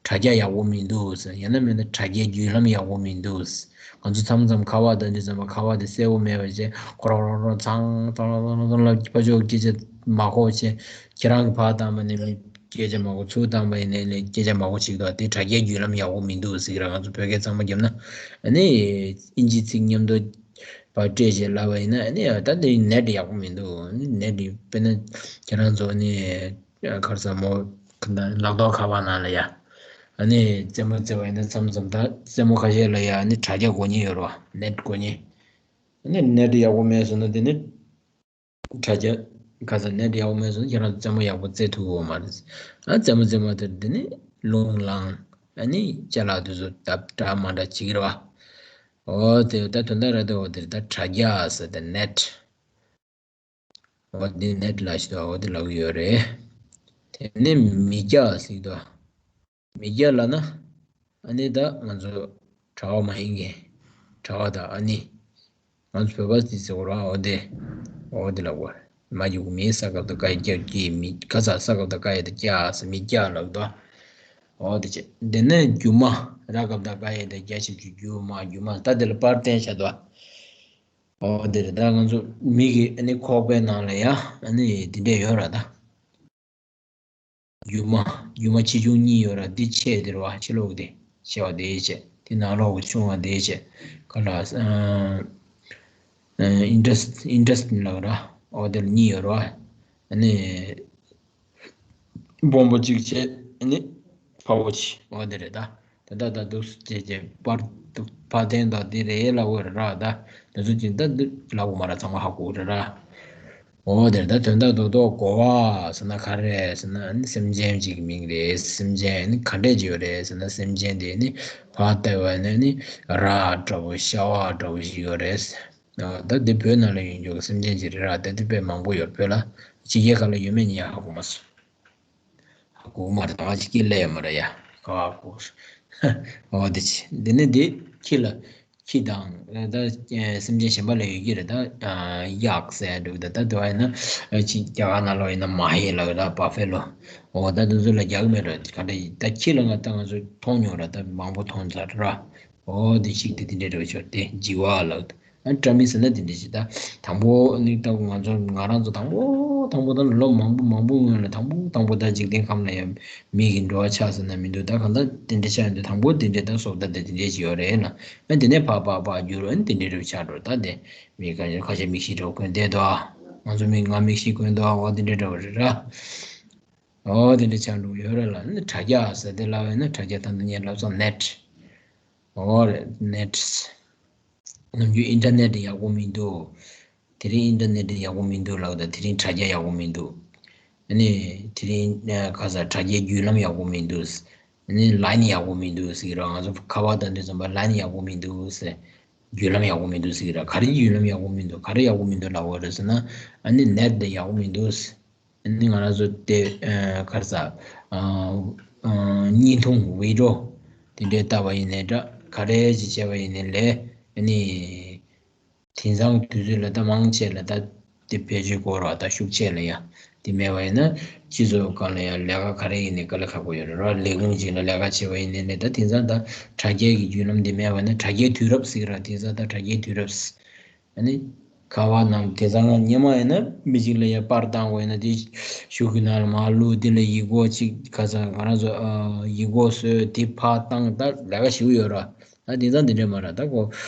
དྲ་རྒྱ་ཡག་པོ་མི་འདུག་ཟེར། ཡང་ན་མིན་ན་དྲ་རྒྱའི་བརྒྱུད་ལམ་ཡག་པོ་མི་འདུག་ཟེར། ང་ཚོ་མཚམས་མཚམས་ཁ་པར་འདོན་དུས་ཙམ་པ་ཁ་པར་དེ་གསལ་པོ་མེད་པ་བྱས་ཁོ་རང་རང་རང་ཚང་ཚང་ལ་ཚང་ལ་ཚང་ལ་ཕར་ཕྱོགས་སྐད་ཆ་མ་གོ་བྱས། ཁྱེད་རང་གིས་ཕར་བཏང་པ་ནས་སྐད་ཆ་མ་གོ། ཚུར་བཏང་པ་ཡིན་ནའི་ལས་སྐད་ཆ་མ་གོ་ཅིག་འདུག་དེ་དྲ་རྒྱའི་བརྒྱུད་ལམ་ཡག་པོ་མི་འདུག་ཟེར་གྱི་ར། ང་ཚོ་བོད་སྐད་ཚང་མ་བརྒྱབ་ན་ཨ་ནི་ཨིན་ཇིའི་ཚིག་མཉམ་དུ་ཕར་སྤྲད་བྱས་ལབ་པ་ཡིན་ན་ཨ་ནི་ད་དེ་ནེཊ་ཡག་པོ་མི་འདུག་ཨ་ནི་ནེཊ་དེ་དཔེར་ན་ཁྱེད་རང་ཚོ་ཨ་ནི་ག་རེ་ཟ་མོ་ལག་ཐོག་ཁ་པར་ནང་ལ་ཡ་ཨ་ནི་རྩེད་མོ་རྩེ་བ་ཡིན་ན་མཚམས་མཚམས་ད་རྩེད་མོ་ཁ་ཤས་ལ་ཡ་ཨ་ནི་དྲ་རྒྱ་དགོས་མཁན་ཡོད་རེད་བ། ནེཊ་དགོས་མཁན། ཨ་ནི་ནེཊ་ཡག་པོ་མེད་སོང་ན་དེ་ནི། དྲ་རྒྱ་ག་ས་ནེཊ་ཡག་པོ་མེད་སོང་ན་ཁྱེད་རང་རྩེད་མོ་ཡག་པོ་རྩེ་ཐུབ་ཀྱི་ཡོད་མ་རེད། ཨ་རྩེད་མོ་རྩེ་མ་ཐུབ་དེ་ནི་རླུང་ལངས། ཨ་ནི་ཅ་ལག་དེ་ཚོ་ད་འདྲ་མ་འདྲ་བྱེད་ཀྱི་རེད་བ། འོ་དེ་ད་དོན་དག་རེད་དོ། འོ་དེ་ད་དྲ་རྒྱ་ཟེར་དེ་ནེཊ། འོ་དེ་ནེཊ་ལབ་ཤི་དོ། འོ་དེ་ལབ་ཀྱི་ཡོད་རེད། དེ་ནི་མི་སྐྱ་ཟེར་དོ། མི་སྐྱ་ལབ་ན་ཨ་ནི་ད་ང་ཚོ་གྲྭ་པ་མ་ཡིན་མཁན། གྲྭ་པ་དང་ཨ་ནི། ང་ཚོ་བོད་པ་དེ་ཟེར་བ་ར། འོ་དེ། འོ་དེ་ལབ་དགོས། མ་གི་གུ་མི་ས་ག་བཏགས་སྐ་ཡ་སྐྱ་གི་མི། ག་ས་ས་ག་བཏགས་སྐ་ཡ་བཏགས་སྐྱ་ཟེར་མི་སྐྱ་ལབ་དོ། འོ་དེ་བྱས། དེ་ནས་རྒྱུ་མ། ར་ག་བཏགས་རྒ་ཡ་བཏགས་རྒྱ་ཞབས་ཀྱུ་རྒྱུ་མ། རྒྱུ་མ། ད་དེ་ལ་པར་བསྟན་བཞག་དོ། འོ་དེ་རེད། ད་ང་ཚོ་མི་གི་ཨ་ནི་ཁོག་པའི་ནང་ལ་ཡ་ཨ་ནི་དེ་འདྲས་ཡོད་ར་ད། རྒྱུ་མ། རྒྱུ་མ་ཆེ་ཆུང་གཉིས་ཡོད་ར། འདི་ཆེ་དེ་རེད་བ། ཕྱི་ལོགས་དེ་ཆེ་བ་དེ་བྱས། དེ་ནང་ལོགས་ཀྱི་ཆུང་བ་དེ་བྱས། ག་ལ་ཨ་ཨ་ཨིན་ཌས་ཨིན་ཌས་ལབ་ར། འོ་དེ་ལ་གཉིས་ཡོད་ར་བ། ཨ་ནི་སྦོམ་པོ་གཅིག་བྱས། ཨ་ནི་ཕ་བོ་ཆེ། འོ་དེ་རེད་ད། ད་ད་ད་འདུག་སེ་བྱས་བྱས་པར་འདུག་ཕར་འཐེན་དང་དེ་རེད་ལབ་དགོས་རེད་ར། ད་དེ་ཚོ་ཅིག་ད་འདི་ལབ་དགོས་མ་ར། ཚང་མ་ཧ་གོ་རེད་ར། འོ་དེར་ད་དོན་དག་རྡོག་རྡོག་གོ་བ་ཟེར་ན་ག་རེ་ཟེར་ན་ནི་སེམས་ཅན་གཅིག་གི་མིང་རེད། སེམས་ཅན་ནི་ག་འདྲས་ཅིག་ཡོད་རེད་ཟེར་ན་སེམས་ཅན་དེ་ནི་ཕར་བལྟས་པ་ནི་ནི་ར་འདྲ་བོ་ཤ་བ་འདྲ་བོ་ཞིག་ཡོད་རེད། ད་འདི་བོད་ནང་ལ་ཡོད་རྒྱུ་གི་སེམས་ཅན་ཅིག་རེད་ར། ད་འདི་དཔེ་མང་པོ་ཡོད། བོད་ལ་ཕྱི་རྒྱལ་ཁག་ལ་ཡོད་མེད་ངས་ཧ་གོ་མ་སོང་། ཧ་གོ་མ་རེད། ད་ང་ཅིག་སྐྱིད་ལས་ཡོད་མ་རེད་ཡ། ཁ་བ་གོ། འོ་དེ་ཅི་འདི་ནི་འདི་ཁྱི་ལ་ཁྱི་དང་ད་སེམས་ཅན་གཞན་པ་ལ་ཡོད་ཀྱི་རེད། ད་གཡག་ཟེར་འདུག་ད་ད་དུ་བ་ཡིན་ན་ཅིག་རྒྱ་གར་ནང་ལོགས་ཡིན་ན་མ་ཧེ་ལ་ད་བ་ཧྥེ་ལོ། འོ་ད་དུ་ཚོ་ལ་རྒྱག་མེད་རེད། ག་འདྲ་ཡིན་ད་ཁྱི་ལ་ང་ད་ང་ཚོ་མཐོང་མྱོང་ར། ད་མང་པོ་མཐོང་ཚར་ར། འོ་དེ་ཞིག་དེ་དེ་འདྲའི་རེད་ཆོག་དེ་ལྗི་བ་ལ། ཨ་བཀྲ་མི་ཟེར་ན་དེ་འདྲ་ཞིག་ད་དང་པོ་ནི་ད་ང་ཚོ་ང་རང་ཚོ་དང་པོ་དང་པོ་ད་ལོ་མང་པོ་མང་པོ་སྔོན་ལ་དང་པོ་དང་པོ་ད་འཇིག་རྟེན་ཁམས་ལ་ཡང་མི་གི་འགྲོ་བ་ཆགས་ཟེར་ན་མི་འདུག་ད་གང་ད་དེ་འདྲ་ཆགས་ཡོང་དུས་དང་པོ་དེ་འདྲ་ད་སོབ་ད་དེ་དེ་འདྲ་ཞིག་ཡོད་རེད་ན། ཨ་དེ་ནས་ཕ་ཕ་ཕ་རྒྱུ་རུ་ཨ་དེ་འདྲ་རུ་ཆགས་འགྲོ། ད་དེ་མི་ཁ་ཁ་ཤས་མིག་ཤེས་འགྲོ་གོན་བསྡད་དོ། ང་ཚོ་མིག་ང་མིག་ཤེས་གོན་དོ། འོ་དེ་འདྲ་འདྲ་བ་རེད་ར། འོ་དེ་འདྲ་ཆགས་འགྲོ་ཡོད་རེད་ལ། ཨ་དྲ་རྒྱ་ཟེར་དེ་ལབ་ཡོད་ན་དྲ་རྒྱ་ད་འདི་ངས་ལབ་སོང་ནེ་ཊི། འོ་རེད་ནེ་ཊི། ནམ་རྒྱུན་ཨིན་ཊར་ནེ་ཊི་ཡག་པོ་མི་འདུག་དེ་རིང་ཨིན་ཊར་ནེ་ཊི་ཡག་པོ་མི་འདུག་ལབ་ད། དེ་རིང་དྲ་རྒྱ་ཡག་པོ་མི་འདུག་ཨ་ནི་དེ་རིང་ཨ་ཁ་ས་དྲ་རྒྱའི་བརྒྱུད་ལམ་ཡག་པོ་མི་འདུག་ཨ་ནི་ལའིན་ཡག་པོ་མི་འདུག་ཟེར་གི་རེད། ང་ཚོ་ཁ་པར་བཏང་དུས་ཙམ་པ་ལའིན་ཡག་པོ་མི་འདུག་ཟེར། བརྒྱུད་ལམ་ཡག་པོ་མི་འདུག་ཟེར་གི་རེད། ག་རེ་བརྒྱུད་ལམ་ཡག་པོ་མི་འདུག་ག་རེ་ཡག་པོ་མི་འདུག་ལབ་པ་རེད་ཟེར་ན། ཨ་ནི་ནེ་ཊི་དེ་ཡག་པོ་མི་འདུག་ཨ་ནི་ང་རང་ཚོ་དེ་ཨ་ག་རེ་ཟ། ཨ་ཨ་བརྙན་ཐུང་བི་ཌི་ཡོ་དེ་འདྲའི་ལྟ་བ་ཡིན་ནའི་འདྲ། ག་རེ་ཅིག་བྱས་པ་ཡིན་ནའི་ལས་ཨ་ནི་དེང་སང་དུས་ཚོད་ལ་ད་མང་ཆེ་ལ་ད་དེ་བེད་སྤྱོད་དགོས་ར། ད་ཤུགས་ཆེ་ལ་ཡ་དེ་མེད་པ་ཡིན་ན་སྤྱི་ཚོགས་སྒང་ལ་ཡ་ལས་ཀ་ག་རེ་ཡིན་ནའི་དཀའ་ལས་ཁག་པོ་ཡོད་རེད་ར། ལས་ཁུངས་ཅིག་ལ་ལས་ཀ་བྱས་པ་ཡིན་ནའི་ལས། ད་དེང་སང་ད་དྲ་རྒྱའི་གི་བརྒྱུད་ལམ་དེ་མེད་པ་ན་དྲ་རྒྱའི་དུས་རབས་ཟེར་གི་ར། དེང་སང་ད་དྲ་རྒྱའི་དུས་རབས། ཨ་ནི་ཁ་པར་ནང་དེང་སང་སྔ་སྔོན་མ་ཡིན་ན་མི་གཅིག་ལ་ཡ་པར་བཏང་དགོས་ཡིན་ན་དེ་ཤོག་གུ་ནང་ལ་མར་བླུགས། དེ་ལ་ཡིག་སྐོགས་ཅིག་ག་ས་ང་རང་ཚོ་ཨ་ཡིག་སྐོགས་བཟོས། དེ་ཕར་བཏང་། ད་ལས་ཀ་ཞེ་པོ་ཡོད་ར། ད་དེང་སང་དེ་འདྲ་མ་རེད། ད་ཁོ་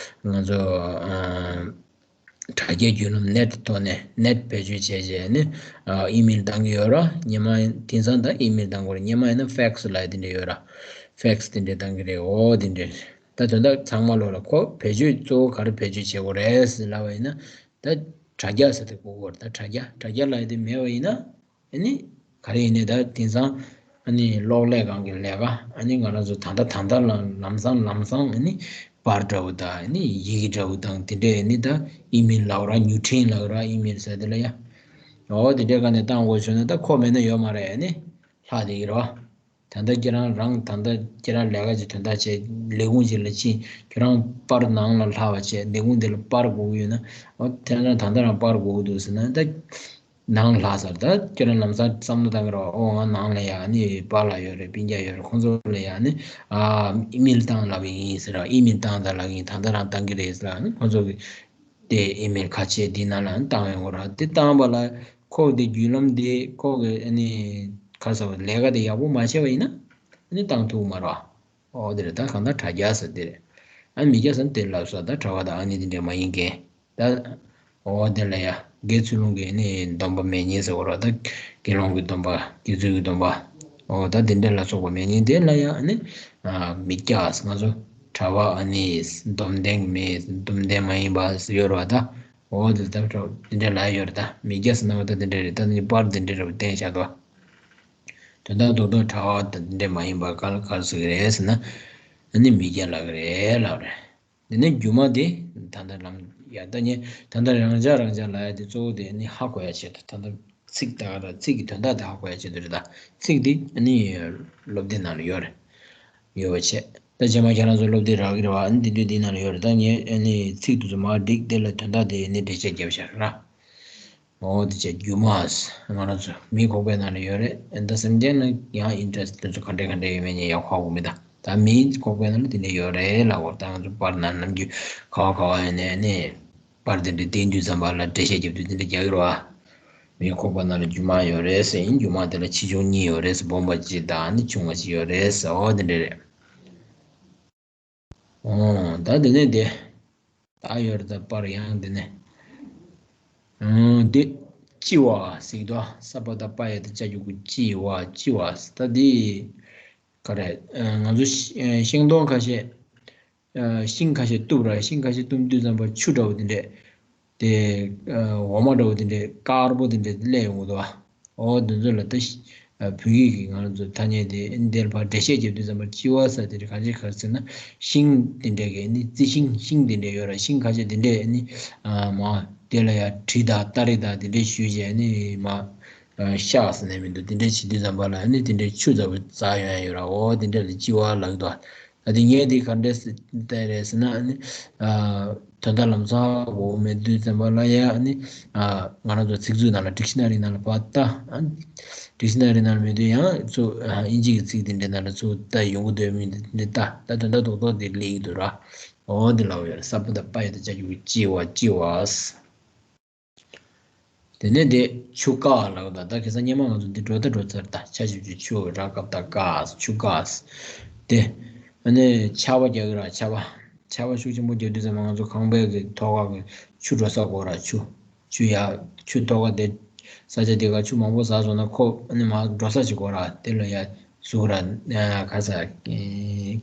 ང་ཚོ་ཨ་དྲ་རྒྱའི་བརྒྱུད་ལམ་ནེ་ཊི་ཐོག་ནས་ནེ་ཊི་བེད་སྤྱོད་བྱས་བྱས་ནས་ཨ་ཨི་མེལ་བཏང་གི་ཡོད་ར། སྔོན་མ་ཡིན་དེང་སང་ད་ཨི་མེལ་བཏང་དགོས་རེད། སྔོན་མ་ཡིན་ན་ཕེག་སི་ལབ་ཡ་དེ་འདྲ་ཡོད་ར། ཕེག་སི་དེ་འདྲ་བཏང་གི་རེད། འོ་དེ་འདྲ་རེད། ད་དོན་དག་ཚང་མ་ལོག་ལ་ཁོ་བེད་སྤྱོད་གཙོ་བོ་ག་རེ་བེད་སྤྱོད་བྱེད་དགོས་རེད་ཟེར་ལབ་པ་ཡིན་ན། ད་དྲ་རྒྱ་ཟེར་དེ་དགོས་ཀྱི་ཡོད་རེད། ད་དྲ་རྒྱ་དྲ་རྒྱ་ལབ་ཡ་དེ་མེད་པ་ཡིན་ན་ཨ་ནི་ག་རེ་ཡིན་ནའི་ད་དེང་སང་ཨ་ནི་གློག་ཀླད་སྒང་གི་ལས་ཀ་ཨ་ནི་ང་རང་ཚོ་ད་ལྟ་ད་ལྟ་ལ་ལམ་སང་ལམ་སང་ཨ་ནི་པར་འདྲ་བོ་དང་ཨ་ནི་ཡི་གེ་འདྲ་བོ་དང་དེ་འདྲས་ཨ་ནི་ད་ཨི་མེལ་ལབ་ར། མྱུར་འཕྲིན་ལབ་ར། ཨི་མེལ་ཟེར་དེ་ལ་ཡ། འོ་དེ་འདྲས་སྒང་ནས་བཏང་དགོས་བྱུང་ན་ད་ཁོ་མེད་ན་ཡོད་མ་རེད། ཨ་ནི་ལྷག་བསྡད་ཀྱི་རེད་བ། ད་ལྟ་ཁྱེད་རང་རང་ད་ལྟ་ཁྱེད་རང་ལས་ཀ་ཅིག་དོན་དག་བྱས་ལས་ཁུངས་ཅིག་ལ་ཕྱིན། ཁྱེད་རང་པར་ནང་ལ་ལྷག་པ་བྱས། ལས་ཁུངས་དེ་ལ་པར་དགོས་ཀྱི་ཡོད་ན། ཨོ་དེ་རང་ད་ལྟ་རང་པར་དགོས་ཀྱི་འདུག་ཟེར་ན། ད་ནང་ལྷག་ཚར། ད་ཁྱེད་རང་ལམ་སང་བསམ་བློ་བཏང་གི་རེད་བ། ཨོ་ང་ནང་ལ་ཡ་ནི་པཱ་ལགས་ཡོད་རེད། སྤུན་ཀྱག་ཡོད་རེད། ཁོང་ཚོ་ལ་ཡ་ནི་ཨ་ཨི་མེལ་བཏང་ལབ་ཀྱི་ཡིན་ཟེར་ར། ཨི་མེལ་བཏང་ད་ལབ་ཀྱི་ཡིན། ད་ལྟ་རང་བཏང་གི་རེད་ཟེར་ར། ཨ་ནི་ཁོང་ཚོ་གི་དེ་ཨི་མེལ་ཁ་ཕྱེ་འདི་ནང་ལ་བཏང་ཡོང་གི་རེད། དེ་བཏང་པ་ལ་ཁོ་དེ་བརྒྱུད་ལམ་དེ་ཁོ་གི་ཨ་ནི་ག་རེ་ཟེར་བ་ལས་ཀ་དེ་ཡག་པོ་མ་བྱས་པ་ཡིན་ན་ཨ་ནི་བཏང་ཐུབ་མ་རེད། ཨོ་དེ་རེད། ད་གང་ལྟར་དྲ་རྒྱ་ཟེར་དེ་རེད། ཨ་མི་རྒྱ་ཟེར་དེ་ལབ་སོང་། ད་གྲྭ་པ་དང་ཨ་ནི་དེ་འདྲ་མ་ཡིན་མཁན། ད་ཨོ་དེ་ལ་ཡ་དགེ་ཚུལ་སློང་གི་ནི་སྡོམ་པ་མེད་མཁན་ཟེར་བ་རེད། ད་དགེ་སློང་གི་སྡོམ་པ། དགེ་ཚུལ་གྱི་སྡོམ་པ། ཨོ་ད་དེ་འདྲ་ལ་སོགས་པ་མེད་མཁན་དེ་ལ་ཡ་ཨ་ནི་ཨ་མི་རྒྱ་ཟེར། ང་ཚོ་གྲྭ་པ་ཨ་ནི་སྡོམ་ལྡན་མི་སྡོམ་ལྡན་མ་ཡིན་པ་ཟེར་ཡོད་རེད་བ། ད་ཨོ་དེ་ད་དེ་འདྲ་ལ་ཡོད་རེད། ད་མི་རྒྱ་ཟེར་ན་བ་ད་དེ་འདྲ་རེད། ད་ནི་པར་དེ་འདྲ་རེད་བ། བསྟན་བཞག་འདུག་དོན་དག་རྡོག་རྡོག་གྲྭ་པ་དང་དེ་འདྲ་མ་ཡིན་པ་ག་ལ་ག་རེ་ཟེར་གི་རེད་ཟེར་ན། ཨ་ནི་མི་རྒྱ་ལབ་གི་རེད་ལབ་རེད། དེ་ནས་སྒྱུ་མ་དེ་ད་ལྟ་ལམ་ཡ་ད་ཉེ་ད་ལྟ་རང་འཇགས་རང་འཇགས་ལབ་ཡ་དེ་གཙོ་བོ་དེ་ཨ་ནི་ཧ་གོ་ཡ་ཆེད་དུ། ད་ལྟ་ཚིག་ད་ག་ད་ཚིག་གི་དོན་དག་དེ་ཧ་གོ་ཡ་ཆེད་དུ་རེད། ད་ཚིག་དེ་ཨ་ནི་སློབ་དེབ་ནང་ལ་ཡོད་རེད། ཡོད་པ་བྱས། ད་རྗེས་མ་ཁྱེད་རང་ཚོ་སློབ་དེབ་རག་གི་རེད་བ། ཨ་ནི་དེ་དུས་དེ་ནང་ལ་ཡོད་རེད། ད་ངས་ཨ་ནི་ཚིག་དེ་ཚོ་མར་བསྒྲིགས། དེ་ལ་དོན་དག་དེ་ཨ་ནི་འགྲེལ་བཤད་རྒྱབ་བཞག་ར། འོ་དེ་བྱས་སྒྱུ་མ་ཟེར་ང་རང་ཚོ་མིའི་ཁོག་པའི་ནང་ལ་ཡོད་རེད། ཨ་ནི་ད་སེམས་ཅན་ནི་ཡང་ཨིན་ཊི་རེ་སི་ཊི་དེ་ཚོ་ག་འདྲ་ག་འདྲ་ཡོད་མེད་ངས་ཡག་པོ་ཧ་གོ་མེད། ད་ད་མིའི་ཁོག་པའི་ནང་ལ་དེ་འདྲ་ཡོད་རེད་ལབ་པ་རེད། ད་ང་ཚོ་པར་ནང་ནམ་རྒྱུན་ག་བ་ག་བ་ཡོད་ནས་ཨ་ནི་པར་དེ་འདྲ་བསྟན་དུས་ཙམ་པ་ལ་འགྲེལ་བཤད་རྒྱབ་དུས་དེ་འདྲ་རྒྱག་གི་རེད་བ། མིའི་ཁོག་པ་ནང་ལ་རྒྱུ་མ་ཡོད་རེད་ཟེར། ཨིན་རྒྱུ་མ་དེ་ལ་ཆེ་ཆུང་གཉིས་ཡོད་རེད་ཟེར། སྦོམ་པ་གཅིག་དང་ཨ་ནི་ཆུང་བ་གཅིག་ཡོད་རེད་ཟེར། འོ་དེ་འདྲ་རེད། འོ་ད་དེ་ནས་དེ་ད་ཡོད་རེད། ད་པར་ཡང་དེ་ནས་འོ་དེ་ལྕི་བ་ཟེར་གྱི་འདུག་ས་པ་ད་པ་ཡ་ད་ཅ་ཅུ་གུ་ལྕི་བ། ལྕི་བ་ཟེར། ད་དེ་ག་རེ་ང་ཚོ་ཤིང་སྡོང་ཁ་ཤས། ཤིང་ཁ་ཤས་གཏུབ་ར། ཤིང་ཁ་ཤས་གཏུབ་དུས་ཙམ་པ་ཆུ་འདྲ་བོ་དེ་འདྲས་ དེ་འོ་མ་འདྲ་བོ་དེ་འདྲས་དཀར་པོ་དེ་འདྲས་སླེབས་ཡོང་གི་འདུག་བ། འོ་དེ་ཚོ་ལ་ད་བོད་ཡིག་གི་ང་རང་ཚོ་ཐ་སྙད་དེ་འདིར་ཕར་འགྲེལ་བཤད་རྒྱབ་དུས་ཙམ་པ་ལྕི་བ་ཟེར་དེ་རེད། གང་ཅི་ག་རེ་ཟེར་ན་ཤིང་དེ་འདྲས་ཀྱི་ནི་རྩི་ཤིང་ཤིང་དེ་འདྲས་ཡོད་ར། ཤིང་ཁ་ཤས་དེ་འདྲས་ནི་མ་དེ་ལ་ཡ་གྲི་དང་སྟ་རེ་དང་དེ་འདྲས་གཞུས་བྱས་ནི་མ་ཤག་ཟེར་ནས་མི་འདུག་དེ་འདྲས་བྱེད་དུས་ཙམ་པ་ལ་ནི་དེ་འདྲས་ཆུ་ཚ་བོ་འཛག་ཡོང་ཡ་ཡོད་ར། འོ་དེ་འདྲས་ལ་ལྕི་བ་ལབ་འདུག་ད་དེ་ངས་དེ་ག་འདྲས་བལྟས་རེད་ཟེར་ན་ནི། དོན་དག་ལམ་སང་འོ་མེད་དུས་ཙམ་པ་ལ་ཡ་ནི། ང་རང་ཚོ་ཚིག་མཛོད་ནང་ལ་ཌིག་ཤི་ན་རི་ནང་ལ་ཕར་ལྟ། ཌིག་ཤི་ན་རི་ནང་ལ་མེད་དུས་ཡང་ཚུར་དབྱིན་ཇི་གི་ཚིག་དེ་འདྲའི་ནང་ལ་ཚུར་ལྟ་ཡོང་གི་འདུག་མི་འདི་ལྟ། ད་དོན་དག་རྡོག་རྡོག་དེ་སླེབས་ཀྱི་འདུག་ར། འོ་དེ་ལབ་ཡོད་རེད། ས་བོན་དང་པ་ཡ་བཏགས་པ་ཅ་ཞབས་ཀྱུ་པ་ལྕི་བ་ལྕི་བ། དེ་ནས་དེ་ཆུ་ཀ་ལབ་ད། ད་ཁ་སང་སྔོན་མ་ང་ཚོ་འདི་འགྲོ་ད་འགྲོ་ཚར། ད་ཆ་ཞབས་ཀྱུ་ཆུ་ར་ཀ་བཏགས་ཀ་ཆུ་ཀ། དེ་ཨ་ནི་ཆར་པ་རྒྱག་གི་ར། ཆར་པ་ཆར་པ་ཤུགས་ཆེན་པོ་རྒྱག་དུས་ཙམ་པ་ང་ཚོ་ཁང་པའི་གི་ཐོག་ཁ་གི་ཆུ་འགྲོ་ས་དགོས་ར། ཆུ་ཆུ་ཡ་ཆུ་ཐོག་ཁ་དེ་ས་ཆ་དེ་ག་ཆུ་མང་པོ་ཟགས་སོང་ན་ཁོ་ཨ་ནི་མར་འགྲོ་ས་ཅིག་དགོས་ར། དེ་ལ་ཡ་ཟུག་ར་ཁ་ས་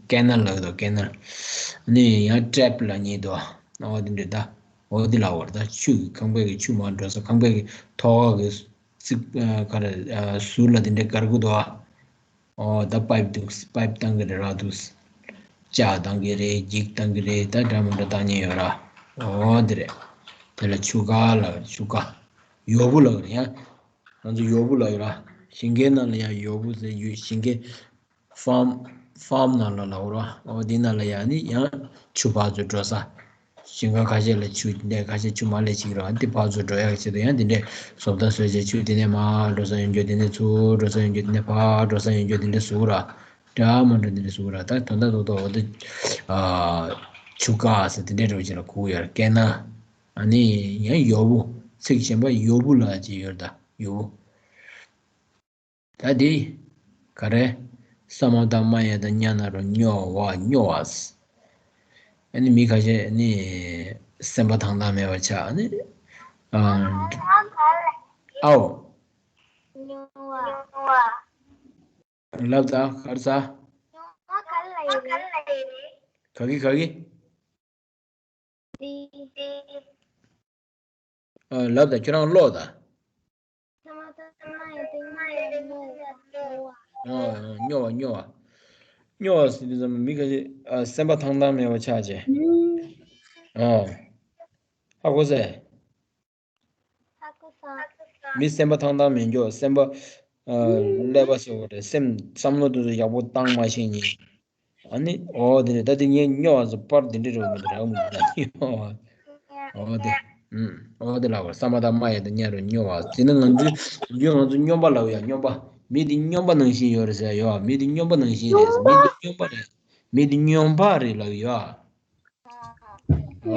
ཀེ་ནལ་ལབ་འདུག་ཀེ་ནལ། ཨ་ནི་ཡང་ཊེབ་ལབ་མཁན་འདུག་འོ་དེ་འདྲ་ད། འོ་དེ་ལབ་པ་རེད། ད་ཆུ་ཁང་པའི་གི་ཆུ་མར་འགྲོ་ས། ཁང་པའི་གི་ཐོག་ཁ་གི་རྩིག་ག་རེ་ཟུར་ལ་དེ་འདྲ་དཀར་པོ་འདུག་ཨ། འོ་ད་པའིབ་འདུག་པའིབ་བཏང་གི་རེད་ར་འདུག་ལྕགས་བཏང་གི་རེད། འགྱིག་བཏང་གི་རེད། ད་འདྲ་མི་འདྲ་བཏང་མཁན་ཡོད་ར། འོ་དེ་རེད། དེ་ལ་ཆུ་ཀ་ལབ། ཆུ་ཀ་ཡོ་བུ་ལབ་རེད། ཡང་ང་ཚོ་ཡོ་བུ་ལབ་ཡོད་ར། ཞིང་ཁའི་ནང་ལ་ཡང་ཡོ་བུ་ཟེར་ཡོད། ཞིང་ཁའི་ཧྥམ་ཧྥམ་ནང་ལ་ལབ་ར། འོ་དེ་ནང་ལ་ཡང་ནི་ཡང་ཆུ་ཕར་ཚུར་འགྲོ་ས། ཞིང་ཁ་ཁ་ཤས་ལ་ཆུ་འདི་ཁ་ཤས་ཆུ་མར་སླེབས་ཀྱི་རེད། འདི་ཕར་ཚུར་འགྲོ་ཡག་ཆེད་དུ་ཡང་འདི་འདྲའི་བཟོ་ལྟ་བཟོས་བྱས་ཆུ་འདི་ནས་མར་འགྲོ་ས་ཡོང་རྒྱུ། འདི་ནས་ཚུར་འགྲོ་ས་ཡོང་རྒྱུ། འདི་ནས་ཕར་འགྲོ་ས་ཡོང་རྒྱུ། འདི་འདྲ་བཟོ་གི་ར། འདྲ་མི་འདྲ་འདི་འདྲ་བཟོ་གི་ར། ད་དོན་དག་རྡོག་རྡོག་འོ་དེ་ཆུ་ཀ་ཟེར་འདི་འདྲའི་རོ་ཅིག་ལ་གོ་གི་ཡོད་ར། ཀེ་ནལ། ཨ་ནི་ཡང་ཡོ་བུ། ཚིག་གཞན་པ་ཡོ་བུ་ལབ་ཅིག་ཡོད་ར། ད་ཡོ་བུ། ད་འདི་ག་རེ། ས་མ་བཏགས་སྨ་ཡ་བཏགས་སྨྱ་ན་རོ། སྨྱོ་བ་སྨྱོ་བ། ཨ་ནི་མི་ཁ་ཤས་ནི་སེམས་པ་ཐང་ཐང་མེད་པ་ཆགས། ཨ་ནི་ཨ་ཨའོ། ལབ་ད་ག་རེ་ཟ། ག་གི་ག་གི། ལབ་དང་ཁྱོད་རང་ཀློག་དང་། སྨྱོ་བ་སྨྱོ་བ། སྨྱོ་བ་ཟེར་དུས་ཙམ་མི་ཁ་ཤས་སེམས་པ་ཐང་ཐང་མེད་པ་ཆགས་བྱས། ཧ་གོ་སོང་། མི་སེམས་པ་ཐང་ཐང་མེད་མགྱོགས། སེམས་པ་ཀླད་པ་ཟེར་བ་རེད། སེམས་བསམ་བློ་དེ་ཚོ་ཡག་པོ་བཏང་མ་ཤེས་ཉིན། ཨ་ནི་འོ་དེ་རེད། ད་དེ་ངས་སྨྱོ་བ་ཟེར་པར་དེ་འདྲ་རེད་མི་འདུག་ར། འོ་དེ། ཨུམ། འོ་དེ་ལབ་པ། ས་མ་བཏགས་སྨ་ཡ་བཏགས་སྨྱ་རོ། སྨྱོ་བ། དེ་ནི་ང་ཚོའི་ང་ཚོ་སྨྱོན་པ་ལབ་ཡ། སྨྱོན་པ། མི་དེ་སྨྱོན་པ་ནང་བཞིན་ཡོད་རེད་ཟེར་ཡ་ཡོད། མི་དེ་སྨྱོན་པ་ནང་བཞིན་རེད་ཟེར། མི་དེ་སྨྱོན་པ་རེད། མི་དེ་སྨྱོན་པ་རེད་ལབ་ཡ།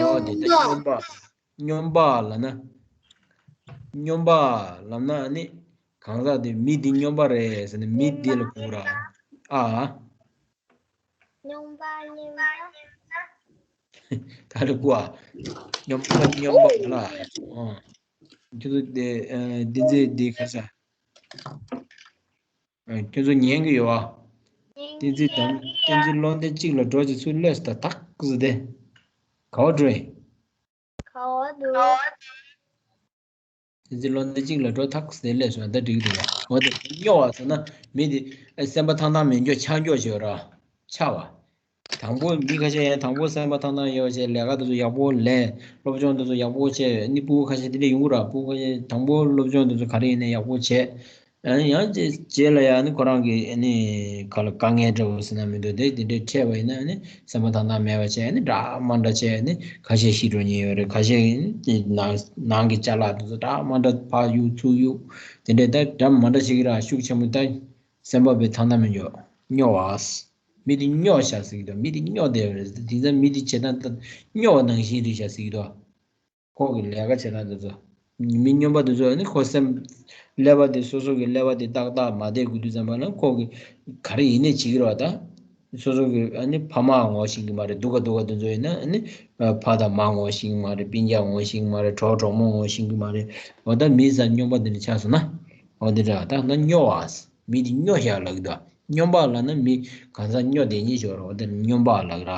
འོ་དེ་ད་སྨྱོན་པ། སྨྱོན་པ་ལབ་ན། སྨྱོན་པ་ལབ་ན་ནི་གང་ཟག་དེ་མི་འདི་སྨྱོན་པ་རེད་ཟེར་ནས་མི་འདི་ལ་གོ་ར། ཨ། སྨྱོན་པ་སྨྱོན་པ། ད་ལ་གོ་ཨ། སྨྱོན་པ་སྨྱོན་པ་ལ། ཨ། ཁྱོད་ཚོ་དེ་ཨ་བསྟན་འཛིན་འདི་ག་ས། ཨ། ཁྱོད་ཚོ་ཉན་གི་ཡོད་ཨ། བསྟན་འཛིན་དང་བསྟན་འཛིན་བློ་ལྡན་གཅིག་ལ་འགྲོ་ཅིག་ཚུར་སླེབས་སོང་ད་ཐག་ཟེར་ཏེ། ག་བ་འགྲོ་ཡིན། ག་བ་འདུག་དེ་ཚེ་བློ་ལྡན་གཅིག་ལ་འགྲོ་ཐག་ཟེར་སླེབས་སོང་། ད་འགྲིག་འདུག་ཡ། འོ་དེ་སྨྱོ་བ་ཟེར་ན་མི་དེ་སེམས་པ་ཐང་ཐང་མེད་མགྱོགས་ཆགས་མགྱོགས་བྱེད་ར། ཆགས་པ། དང་པོ་མི་ཁ་ཤས་ཡང་དང་པོ་སེམས་པ་ཐང་ཐང་ཡོད་བྱས་ལས་ཀ་དེ་ཚོ་ཡག་པོ་ལས། སློབ་སྦྱོང་དེ་ཚོ་ཡག་པོ་བྱས། ནི་ཕྲུ་གུ་ཁ་ཤས་དེ་འདྲ་ཡོང་གི་ར། ཕྲུ་གུ་ཁ་ཤས་དང་པོ་སློབ་སྦྱོང་དེ་ཚོ་ག་རེ་ཡིན་ན་ཡག་པོ་བྱས། ཨ་ནི་ཡང་རྗེས་རྗེས་ལ་ཡང་ནི་ཁོ་རང་གི་ཨ་ནི་ག་ལ་དཀའ་ངལ་འདྲ་བོ་ཟེར་ན་མི་འདུག་དེ་དེ་འདྲའི་འཕྲད་པ་ཡིན་ན་ཨ་ནི་སེམས་པ་ཐང་ཐང་མེད་པ་བྱས། ཨ་ནི་འདྲ་མ་འདྲ་བྱས། ཨ་ནི་ཁ་ཤས་ཤི་འགྲོ་མཁན་ཡོད་རེད། ཁ་ཤས་ནང་ནང་གི་ཅ་ལག་དེ་ཚོ་འདྲ་མ་འདྲ་ཕར་གཡུག་ཚུར་གཡུག་དེ་འདྲའི་ད་འདྲ་མ་འདྲ་བྱེད་ཀྱི་ར། ཤུགས་ཆེན་པོ་ད་སེམས་པ་བས་ཐང་ཐང་མི་འཇོག་སྨྱོ་བ། མི་དེ་སྨྱོ་ཤག་ཟེར་གྱི་འདུག་མི་དེ་སྨྱོ་བསྡད་པ་རེད། དེང་སང་མི་དེ་བྱེད་སྟངས་ད་སྨྱོ་བ་ནང་བཞིན་རེད་ཤག་ཟེར་གྱི་འདུག་ཁོ་གི་ལས་ཀ་བྱེད་སྟངས་དེ་ཚོ། མི་སྨྱོན་པ་དེ་ཚོ་ནི་ཁོ་སེམས་ཀླད་པ་དེ་སོ་སོ་གི་ཀླད་པ་དེ་ཏག་ཏག་མ་བསྡད་དགོས་དུས་ཙམ་པ་ལ་ཁོ་གི་ག་རེ་ཡིན་ནའི་བྱེད་ཀྱི་རེད་བ། ད་སོ་སོ་གི་ཨ་ནི་ཕ་མ་ངོ་ཤེས་ཀྱི་མ་རེད། སྡུག་ག་སྡུག་ག་དེ་ཚོ་ཡིན་ན་ཨ་ནི་ཕ་དང་མ་ངོ་ཤེས་ཀྱི་མ་རེད། སྤུན་ཀྱག་ངོ་ཤེས་ཀྱི་མ་རེད། གྲོགས་གྲོགས་མོ་ངོ་ཤེས་ཀྱི་མ་རེད། འོ་ད་མི་ཟ་སྨྱོན་པ་དེ་འདྲ་ཆགས་སོང་ན། འོ་དེ་འདྲ་ད་ན་སྨྱོ་བ། མི་དེ་སྨྱོ་ཤག་ལབ་ཀྱི་འདུག་སྨྱོན་པ་ལབ་ན་མི་གང་ཟག་སྨྱོ་བསྡད་མཁན་ཞིག་རེད། འོ་དེ་སྨྱོན་པ་ལབ་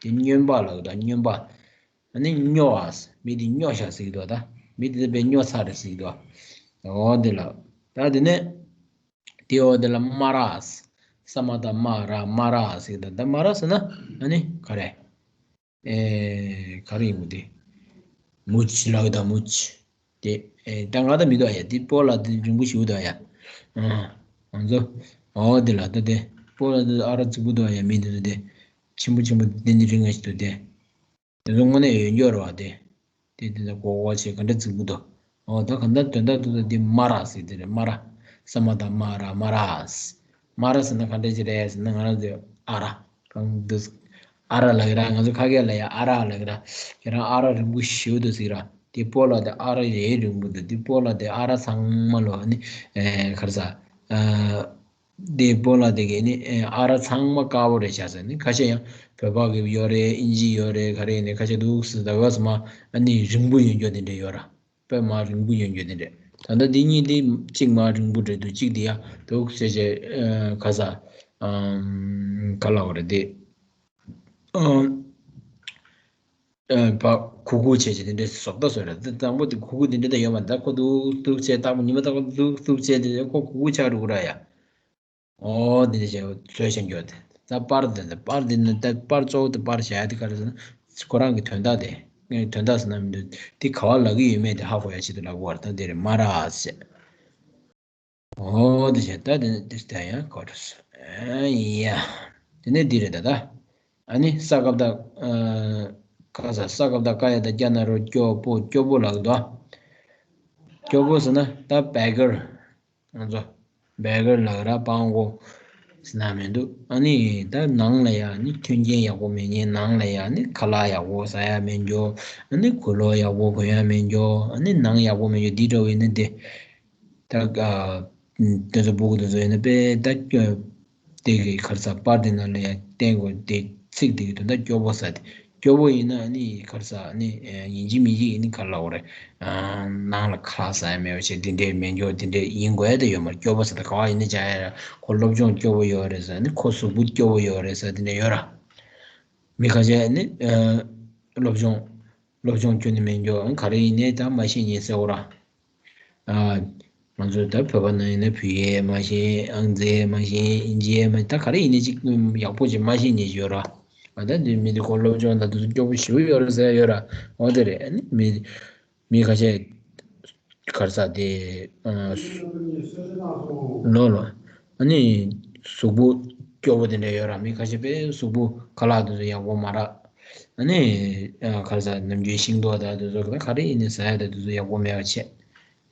ཀྱི་ར། དེ་སྨྱོན་པ་ལབ་ཀྱི་འདུག་སྨྱོན་པ། ཨ་ནི་སྨྱོ་བ། མི་དེ་སྨྱོ་བཞག་ཟེར་གྱི་འདུག་ད། མི་དེ་དཔེ་སྨྱོ་ཚར་རེད་ཟེར་གྱི་འདུག་འོ་དེ་ལ། ད་དེ་ནས། དེ་འོ་དེ་ལ་སྨ་ར། ས་མ་བཏགས་སྨ་ར་སྨ་ར་ཟེར་གྱི་འདུག་ད་སྨ་ར་ཟེར་ན་ཨ་ནི་ག་རེ། ཨེ། ག་རེ་ཡིན་དགོས་དེ། མུ་ཆི་ལགས་ད་མུ་ཆི། དེ། ཨེ། ད་ང་ད་མི་འདུག་ཨ་ཡ། དེ་སྤོ་ལགས་དེ་རིང་པོ་ཞིག་འདུག་ཨ་ཡ། ཨ། ང་ཚོ། འོ་དེ་ལ་ད་དེ། སྤོ་ལགས་དེ་ཨ་ར་རྫིག་པོ་འདུག་ཨ་ཡ། མི་འདི་ཚོ་དེ། ཆེན་པོ་ཆེན་པོ་དེ་འདི་རིང་ང་ཞིག་འདུག་དེ། དེ་ཚོ་དངོས་གནས་ཡོད་འགྱོ་ར་བ་དེ། དེ་དེ་ཚོ་གོ་གོ་བྱེད་ག་འདྲ་རྫིག་པོ་འདུག་འོ་ད་ག་འདྲ་དོན་དག་འདུག་ད་དེ་སྨ་ར་ཟེར་དེ་རེད། སྨ་ར། ས་མ་བཏགས་སྨ་ར་སྨ་ར། སྨ་ར་ཟེར་ན་ག་འདྲ་ཅིག་རེད་ཟེར་ན་ང་རང་ཚོས་ཨ་ར། གང་འདུག་ཨ་ར་ལབ་ཀྱི་ར། ང་ཚོ་ཁ་སྐད་ལ་ཡ་ཨ་ར་ལབ་ཀྱི་ར། ཁྱེད་རང་ཨ་ར་རིང་པོ་ཞེ་པོ་འདུག་ཟེར་གྱི་ར། དེ་སྤོ་ལགས་དེ་ཨ་ར་ཡེ་རིང་པོ་འདུག་དེ་སྤོ་ལགས་དེ་ཨ་ར་ཚང་མ་ལོ་ནི། ཨེ། ག་རེ་ཟ། ཨ། དེ་སྤོ་ལགས་དེ་གས་ནི། ཨེ། ཨ་ར་ཚང་མ་དཀར་པོ་རེད་བཞག་ཟེར་ནི། ཁ་ཤས་ཡང་བོད་པ་གི་ཡོད་རེད། དབྱིན་ཇི་ཡོད་རེད། ག་རེ་ཡིན་ནི་ཁ་ཤས་འདུག་ཟེར། ད་ག་ས་མ་ཨ་ནི་རིང་པོ་ཡོད་འགྱོ་དེ་འདྲ་ཡོད་ར། དཔེ་མ་རིང་པོ་ཡོད་འགྱོ་དེ་འདྲ། ད་ལྟ་འདི་གཉིས་དེ་གཅིག་མ་རིང་པོ་འདྲ་འདུག་གཅིག་དེ་ཡ་འདུག་ཟེར་བྱས། ཨ། ག་ས། ཨམ། ག་ལབ་དགོས་རེད་དེ། ཨ། ཨ། ཕ། གུག་གུག་བྱས་བྱས་དེ་འདྲ་བཟོ་ལྟ་བཟོས་རེད། དེ་དང་པོ་དེ་གུག་གུག་དེ་འདྲ་ད་ཡོད་མ་རེད། ད་ཁོ་འདུག་འདུག་བྱས་ལྟ་བུ་ཉི་མ་ལྟ་བུ་འདུག་འདུག་བྱས་དེ་ཁོ་གུག་གུག་ཆགས་འགྲོ་གི་ར་ཡ། འོ་དེ་འདྲ་བྱས་བཟོས་བྱས་འགྱོ་དེ། ད་པར་དེ་དེ་པར་དེ་ནི་ད་པར་གཙོ་བོ་དེ་པར་བྱ་ཡ་དེ་ག་རེ་ཟེར་ན། ཁོ་རང་གི་དོན་དག་དེ། ངས་དོན་དག་ཟེར་ན་མི་འདུག་དེ་ག་བ་ལབ་ཀྱི་ཡོད་མེད་དེ་ཧ་གོ་ཡ་ཆེད་དུ་ལབ་དགོས་པ་རེད། ད་དེ་རེད། སྨ་ར་ཟེར། འོ་དེ་བྱས་ད་དེ་ནི་དེ་ལྟ་ཡང་གོ་ཐུབ་སོང་། ཨ་ཡ། དེ་ནས་འདི་རེད་ད་ད། ཨ་ནི་ས་ཀ་བཏགས། ཨ། ག་ས། ས་ཀ་བཏགས་སྐ་ཡ་བཏགས་སྐྱ་ན་རོ་སྐྱོ་པོ། སྐྱོ་པོ་ལབ་འདུག་སྐྱོ་པོ་ཟེར་ན་ད་བེ་གར། ང་ཚོ་བེ་གར་ལབ་ར། སྤྲང་པོ་ཟེར་ན་མི་འདུག་ཨ་ནི་ད་ནང་ལ་ཡ་ནི་མཐུན་རྐྱེན་ཡག་པོ་མེད་མཁན། ནང་ལ་ཡ་ནི་ཁ་ལག་ཡག་པོ་ཟ་ཡ་མེད་འགྱོ། ཨ་ནི་གོས་ལོག་ཡག་པོ་གོན་ཡ་མེད་འགྱོ། ཨ་ནི་ནང་ཡག་པོ་མེད་འགྱོ། འདི་འདྲ་བོ་ཡིན་ན་དེ། ད་ག་དེ་ཚོ་སྤུ་གུ་དེ་ཚོ་ཡིན་ན་དཔེ་ད་སྐྱོ། དེ་གི་ག་རེ་ཟ། པར་དེ་ནང་ལ་ཡང་བསྟན་དགོས། དེ་ཚིག་དེ་གི་དོན་དག་སྐྱོ་པོ་ཟེར་དེ། སྐྱོ་པོ་ཡིན་ན་ནི་ག་རེ་ཟ་ནི། ཡིན་གཅིག་མིན་གཅིག་ཡིན་ནི་ག་རེ་ལབ་དགོས་རེད། ནང་ལ་ཁ་ལག་ཟ་ཡ་མེད་པ་བྱས་དེ་འདྲས་མེད་འགྱོ། དེ་འདྲས་ཡིན་དགོས་ཡ་དེ་ཡོད་མ་རེད། སྐྱོ་པོ་ཟེར་དེ་ག་བ་ཡིན་ནི་བྱ་ཡ་ར། ཁོ་སློབ་སྦྱོང་སྐྱོ་པོ་ཡོད་རེད་ཟེར་ནི། ཁོ་གཟུགས་པོ་སྐྱོ་པོ་ཡོད་རེད་ཟེར་དེ་འདྲས་ཡོད་ར། མི་ཁ་ཤས་ནི། ཨ། སློབ་སྦྱོང་། སློབ་སྦྱོང་ཁྱོན་ནས་མེད་འགྱོ། ག་རེ་ཡིན་ནའི་ད་མ་ཤེས་མཁན་ཟེར་དགོས་ར། ཨ། ང་ཚོ་ད་བོད་པ་ནང་ཡིན་ན་བོད་ཡིག་མ་ཤེས། ཨང་རྩིས་མ་ཤེས། དབྱིན་ཇི་མ། ད་ག་རེ་ཡིན་ནའི་ཅིག་ཡག་པོ་ཅིག་མ་ཤེས་མཁན་ཅིག་ཡོད་ར། ཨ། ད་འདི་མི་འདི་ཁོ་སློབ་སྦྱོང་ད་དུ་སྐྱོ་པོ་ཞེ་པོ་ཡོད་རེད་ཟེར་ཡོད་ར། འོ་དེ་རེད། ཨ་ནི་མི། མི་ཁ་ཤས་ག་རེ་ཟ་དེ། ཨ། ལོ་ལོ། ཨ་ནི་གཟུགས་པོ་སྐྱོ་པོ་དེ་འདྲ་ཡོད་ར། མི་ཁ་ཤས་དཔེ་གཟུགས་པོ་ཁ་ལག་དེ་ཚོ་ཡག་པོ་མ་རག་ཨ་ནི། ཨ། ག་རེ་ཟ། ནམ་རྒྱུན་ཤིང་ཏོག་དང་དེ་ཚོ་ག་རེ་ཡིན་ནའི་ཟ་ཡ་དང་དེ་ཚོ་ཡག་པོ་མེད་པ་བྱས།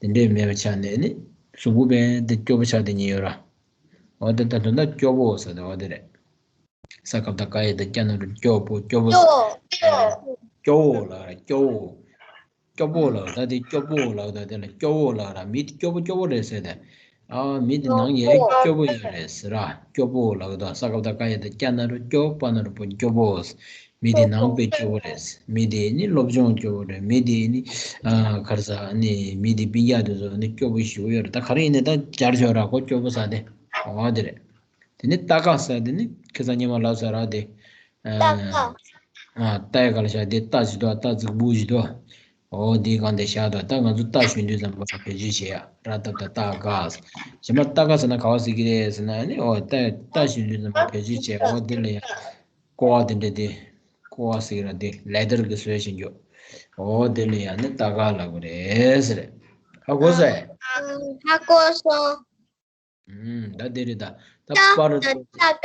དེ་འདྲས་མེད་པ་ཆགས་ནས་ནི་གཟུགས་པོ་དཔེ་དེ་སྐྱོ་པོ་ཆགས་དེ་ཉིད་ཡོད་ར། འོ་དེ་ད་དོན་དག་སྐྱོ་པོ་ཟེར་དེ་འོ་དེ་རེད། ས་ཀ་བཏགས་སྐ་ཡ་བཏགས་སྐྱ་ན་རོ་སྐྱོ་པོ། སྐྱོ་པོ། སྐྱོ། སྐྱོ་བོ་ལབ་ར། སྐྱོ་བོ། སྐྱོ་པོ་ལབ། ད་དེ་སྐྱོ་པོ་ལབ། ད་དེ་ལ་སྐྱོ་བོ་ལབ་ར། མི་དེ་སྐྱོ་པོ་སྐྱོ་པོ་རེད་ཟེར་ཏེ། ཨ། མི་དེ་ནང་ཡང་སྐྱོ་པོ་ཡོད་རེད་ཟེར་ར། སྐྱོ་པོ་ལབ། ད་ས་ཀ་བཏགས་སྐ་ཡ་བཏགས་སྐྱ་ན་རོ་སྐྱོ། པ་ན་རོ་པོ། སྐྱོ་པོ། མི་དེ་ནང་དཔེ་སྐྱོ་པོ་རེད། མི་དེ་ནི་སློབ་སྦྱོང་སྐྱོ་པོ་རེད། མི་དེ་ནི། ཨ། ག་རེ་ཟ་ནི། མི་དེ་སྤུན་ཀྱག་དེ་ཚོ་ནི་སྐྱོ་པོ་ཞེ་པོ་ཡོད་རེད། ད་ག་རེ་ཡིན་ནའི་ད་སྦྱར་ཆོག་ར། ཁོ་སྐྱོ་པོ་ཟེར་དེ་འོ་དེ་རེད། དེ་ནི་ཏ་ཀ་ཟེར་དེ་ནི་ཁ་སང་སྔོན་མ་ལབ་ཚར་ར་དེ། ཨ། ཏ་ཀ་ཨ། ཏ་ཡ་ག་ལ་བཞག་དེ་རྟ་ཅིག་འདུག་རྟ་རྫིག་པོ་ཞིག་འདུག་འོ་དེའི་སྒང་དེ་བཞག་འདུག་ད་ང་ཚོ་རྟ་ཞོན་དུས་ཙམ་པ་ལ་བེད་སྤྱོད་བྱེད་ཡ། ར་ཏ་བཏགས་རྟ་ཀ། གཞན་པ་ཏ་ཀ་ཟེར་ན་ག་བ་ཟེར་གྱི་རེད་ཟེར་ན་ནི། འོ་རྟ་རྟ་ཞོན་དུས་ཙམ་པ་བེད་སྤྱོད་བྱེད་ཡ། འོ་དེ་ལ་ཡ་ཀོ་བ་དེ་འདྲ་དེ། ཀོ་བ་ཟེར་གྱི་ར་དེ་ལེ་དར་གྱི་བཟོས་བཞིན་འགྱོ། འོ་དེ་ལ་ཡ་ནི་ཏ་ཀ་ལབ་གི་རེད་ཟེར། ཧ་གོ་སོང་། ཧ་གོ་སོང་། ཨུམ། ད་དེ་རེད་ད། ད་པར། ཏ་ཀ་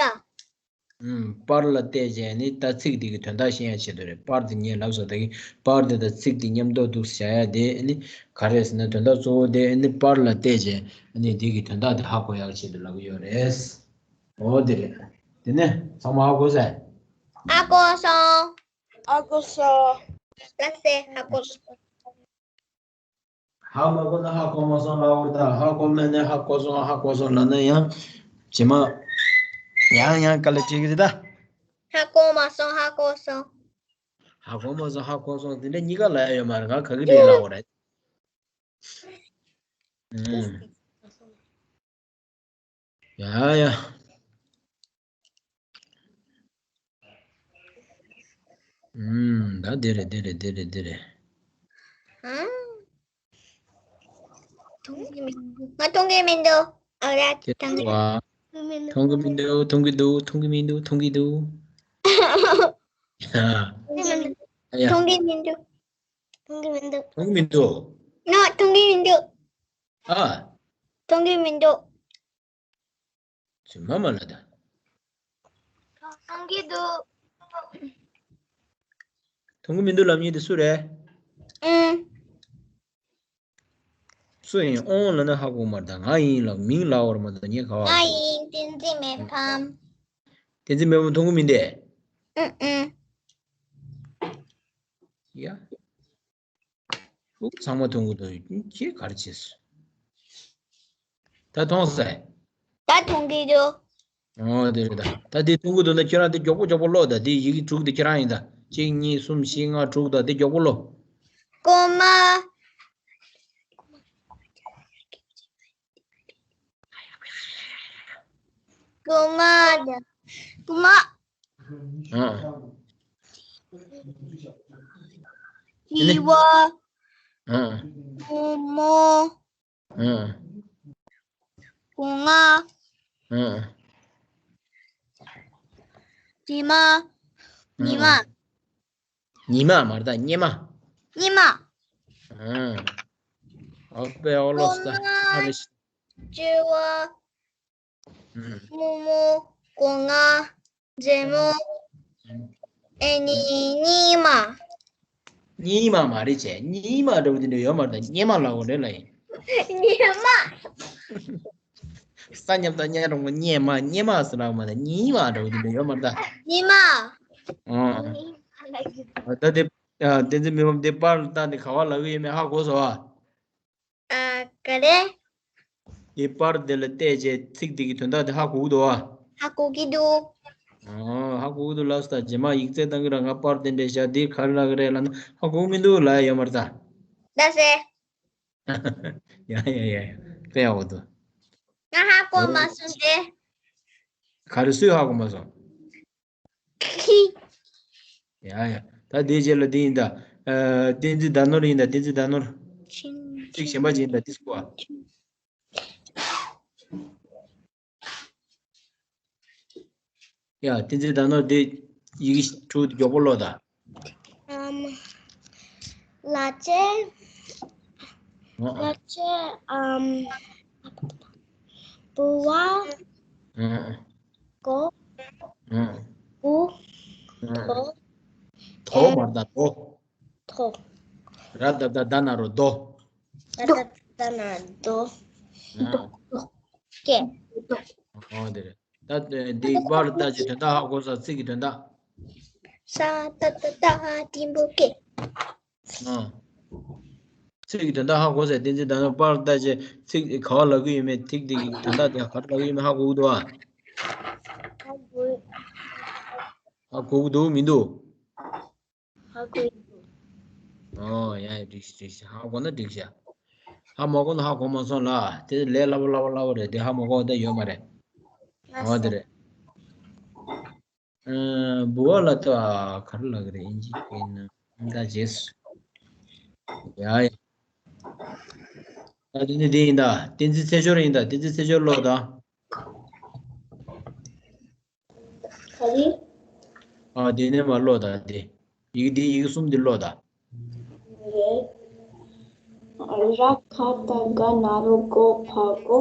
ཨུམ། པར་ལ་བལྟས་བྱས་ནི་ད་ཚིག་དེ་གི་དོན་དག་ཤེས་ཡ་ཆེད་དུ་རེད། པར་དེ་ངས་ལབ་སོང་། ད་གི་པར་དེ་དང་ཚིག་དེ་མཉམ་དུ་འདུག་བྱ་ཡ་དེ་ནི་ག་རེ་ཟེར་ན། དོན་དག་གཙོ་བོ་དེ་ནི་པར་ལ་བལྟས་བྱས་ནི་དེ་གི་དོན་དག་དེ་ཧ་གོ་ཡག་ཆེད་དུ་ལབ་ཀྱི་ཡོད་རེད། འོ་དེ་རེད། དེ་ནས་ཚང་མ་ཧ་གོ་སོང་། ཧ་གོ་སོང་། ཧ་གོ་སོང་། ལགས་སེ། ཧ་གོ་སོང་། ཧ་མ་གོ་ན་ཧ་གོ་མ་སོང་ལབ་འོ་ད། ཧ་གོ་མེད་ན་ཧ་གོ་སོང་། ཧ་གོ་སོང་ལབ་ན་ཡང་རྗེས་མ་ཡང་ཡང་དཀའ་ལས་བྱེད་ཀྱི་རེད་ད། ཧ་གོ་མ་སོང་། ཧ་གོ་སོང་། ཧ་གོ་མ་སོང་། ཧ་གོ་སོང་། དེ་འདྲ་གཉིས་ཀ་ལབ་ཡ་ཡོད་མ་རེད། ང་ག་གི་ལས་ལབ་འོ་རེད། ཨུམ། ཡ་ཡ། ཨུམ། ད་འདི་རེད། འདི་རེད། འདི་རེད། འདི་རེད། ཨང་། མཐོང་གི་མི་འདུག་ང་མཐོང་གི་མི་འདུག་ཨ་ར། དེ་མཐོང་གི་བ། མཐོང་གི་མི་འདུག་མཐོང་གི་འདུག་མཐོང་གི་མི་འདུག་མཐོང་གི་འདུག་ཨ་ཡ། མཐོང་གི་མི་འདུག་མཐོང་གི་མི་འདུག་མཐོང་གི་མི་འདུག་ནོ། མཐོང་གི་མི་འདུག་ཨ། མཐོང་གི་མི་འདུག་ཚུལ་མ་མ་ལ་ད། མཐོང་གི་འདུག་མཐོང་གི་མི་འདུག་ལབ་མཁན་དེ་སུ་རེད། ཨུམ། སུ་ཡིན། ཨོང་ལབ་ན་ཧ་གོ་མ་རེད་ད། ང་ཡིན་ལབ། མིང་ལབ་པ་རེད་མ་གཏོགས་ངས་ག་བ། ང་ཡིན། བསྟན་འཛིན་མེ་ཕམ། བསྟན་འཛིན་མེ་ཕམ་མཐོང་གི་མི་འདུག་ཨུམ་ཨུམ། ཡ། ཨུ། ཚང་མ་མཐོང་གི་འདུག་ཁྱེད་ག་རེ་བྱས་སོང་། ད་མཐོང་སོང་། ད་མཐོང་གི་འདུག་ཨོ་དེ་རེད་ད། ད་དེ་མཐོང་གི་འདུག་ན་ཁྱེད་རང་དེ་མགྱོགས་པོ་མགྱོགས་པོ་ཀློག་ད། དེ་ཡི་གེ་དྲུག་དེ་ཁྱེད་རང་ཡིན་ད། གཅིག་གཉིས་གསུམ་བཞི་ལྔ་དྲུག་ད། དེ་མགྱོགས་པོ་ཀློག་གོ་མ། རྐུ་མ། རྐུ་མ། ཨ། སྤྱི་བ། ཨ། བུ་མོ། ཨ། སྒོ་ང་། ཨ། དྲི་མ། ཉི་མ། ཨ། ཉི་མ་མ་རེད་ད། སྙེ་མ། སྙེ་མ། ཨ། ཨོ་པེ་ཨོ་ལོ་སི་ད། སྒོ་ང་། ཨ་རེ་ཤི། སྤྱི་བ། ཨུམ། སྨུག་མོ། སྒོ་ང་། མཛེས་མོ། ཨེ་ནི་སྙེ་མ། སྙེ་མ་མ་རེད་བྱས། སྙེ་མ་འདྲ་བོ་དེ་འདྲ་ཡོད་མ་རེད་ད། སྙེ་མ་ལབ་དགོས་རེད་ལབ་ཡིན། སྙེ་མ། ས་མཉམ་དང་སྙན་རོང་མོ་སྙེ་མ། སྙེ་མ་ཟེར་ལབ་མ་རེད། སྙེ་མ་འདྲ་བོ་དེ་འདྲ་ཡོད་མ་རེད་ད། སྙེ་མ། ཨོ། ད་དེ། བསྟན་འཛིན་མེ་ཕམ་དེ་པར་བཏང་ནས་ག་བ་ལབ་ཀྱི་ཡོད་མེད་ཧ་གོ་སོང་ཨ། ཨ། ག་རེ། དེ་པར་དེ་ལ་བལྟས་རྗེས་ཚིག་དེ་གི་དོན་དག་དེ་ཧ་གོ་གི་འདུག་ཨ། ཧ་གོ་གི་འདུག་ཨོ། ཧ་གོ་གི་འདུག་ལབ་སོང་ད། རྗེས་མ་ཡིག་ཚད་བཏང་གི་ར། ང་པར་དེ་འདྲ་བཞག་འདི་ག་རེ་ལབ་གི་རེད་ལབ་ན་ཧ་གོ་གི་མི་འདུག་ལབ་ཡ་ཡོད་མ་རེད་ད། ལགས་སེ། ཡ་ཡ་ཡ་ཡ། དཔེ་ཡག་པོ་འདུག་ང་ཧ་གོ་མ་སོང་སྟེ། ག་རེ། སུས་ཧ་གོ་མ་སོང་། ཁི། ཡ་ཡ། ད་དེའི་རྗེས་ལ་འདི་ཡིན་ད། ཨ། བསྟན་འཛིན་ཟླ་ནོར་ཡིན་ད། བསྟན་འཛིན་ཟླ་ནོར། ཆིང་། ཚིག་གཞན་པ་ཅིག་ཡིན་ད། འདི་སྐུ་བ། ཡ། བསྟན་འཛིན་ཟླ་ནོར་འདི་ཡི་གེ་དྲུག་མགྱོགས་པོ་ཀློག་ད། ཨམ། ལ་ཅེ། ཨ། ལ་ཅེ། ཨམ། བུ་བ། ཨ། གོ། ཨ། བུ། ཨ། དོ། དོ་མ་རེད་ད། དོ། དོ། ར་བཏགས་རྡ་རྡ་ན་རོ་རྡོ། ར་བཏགས་རྡ་རྡ་ན་རྡོ། ཨ། སྐད། ཨོ་དེ་རེད། ད་འདི་པར་ལྟ་ཅི་དོན་དག་ཧ་གོ་ས། ཚིག་གི་དོན་དག་ས་ཏ་བཏགས་སྟ་ར་བཏགས་རྡ་རྡ་རྡ་རིང་པོ་སྐད། ཨ། ཚིག་གི་དོན་དག་ཧ་གོ་ས། བསྟན་འཛིན་ཟླ་ནོར་པར་ལྟ་ཅི་ཚིག་ག་བ་ལབ་ཀྱི་ཡོད་མེད། ཚིག་དེ་གི་དོན་དག་དེ་ག་རེ་ལབ་ཀྱི་ཡོད་མེད་ཧ་གོ་གི་འདུག་ཨ། ཧ་གོ་གི་འདུག་མི་འདུག་ཧ་གོ་ཡི་འདུག་ཨོ་ཡ་ཡ། འགྲིག་ཤག་འགྲིག་ཤག་ཧ་གོ་ན་འགྲིག་ཤག་ཧ་མ་གོ་ན་ཧ་གོ་མ་སོང་ལ། དེ་ལས་སླ་པོ་སླ་པོ་སླ་པོ་རེད། དེ་ཧ་མ་གོ་བ་ད་ཡོད་མ་རེད། ཨོ་དེ་རེད། ཨ། བུ་བ་ལ་ད་ག་རེ་ལབ་ཀྱི་རེད། ཨིན་ཇི་སྐད་ན་ད་རྗེས་སུ། ཡ་ཡ། ད་དེ་ནི་དེ་ཡིན་ད། བསྟན་འཛིན་ཚེ་ཤོར་ཡིན་ད། བསྟན་འཛིན་ཚེ་ཤོར་ཀློག་ད། ག་རེ། ཨ། དེ་ནས་མར་ཀློག་ད་དེ། ཡི་གེ་འདི་ཡི་གེ་གསུམ་འདི་ཀློག་ད། རེད། ར་ག་བཏགས་རྒ་ན་རོ་རྒོ། ཕ་གོ།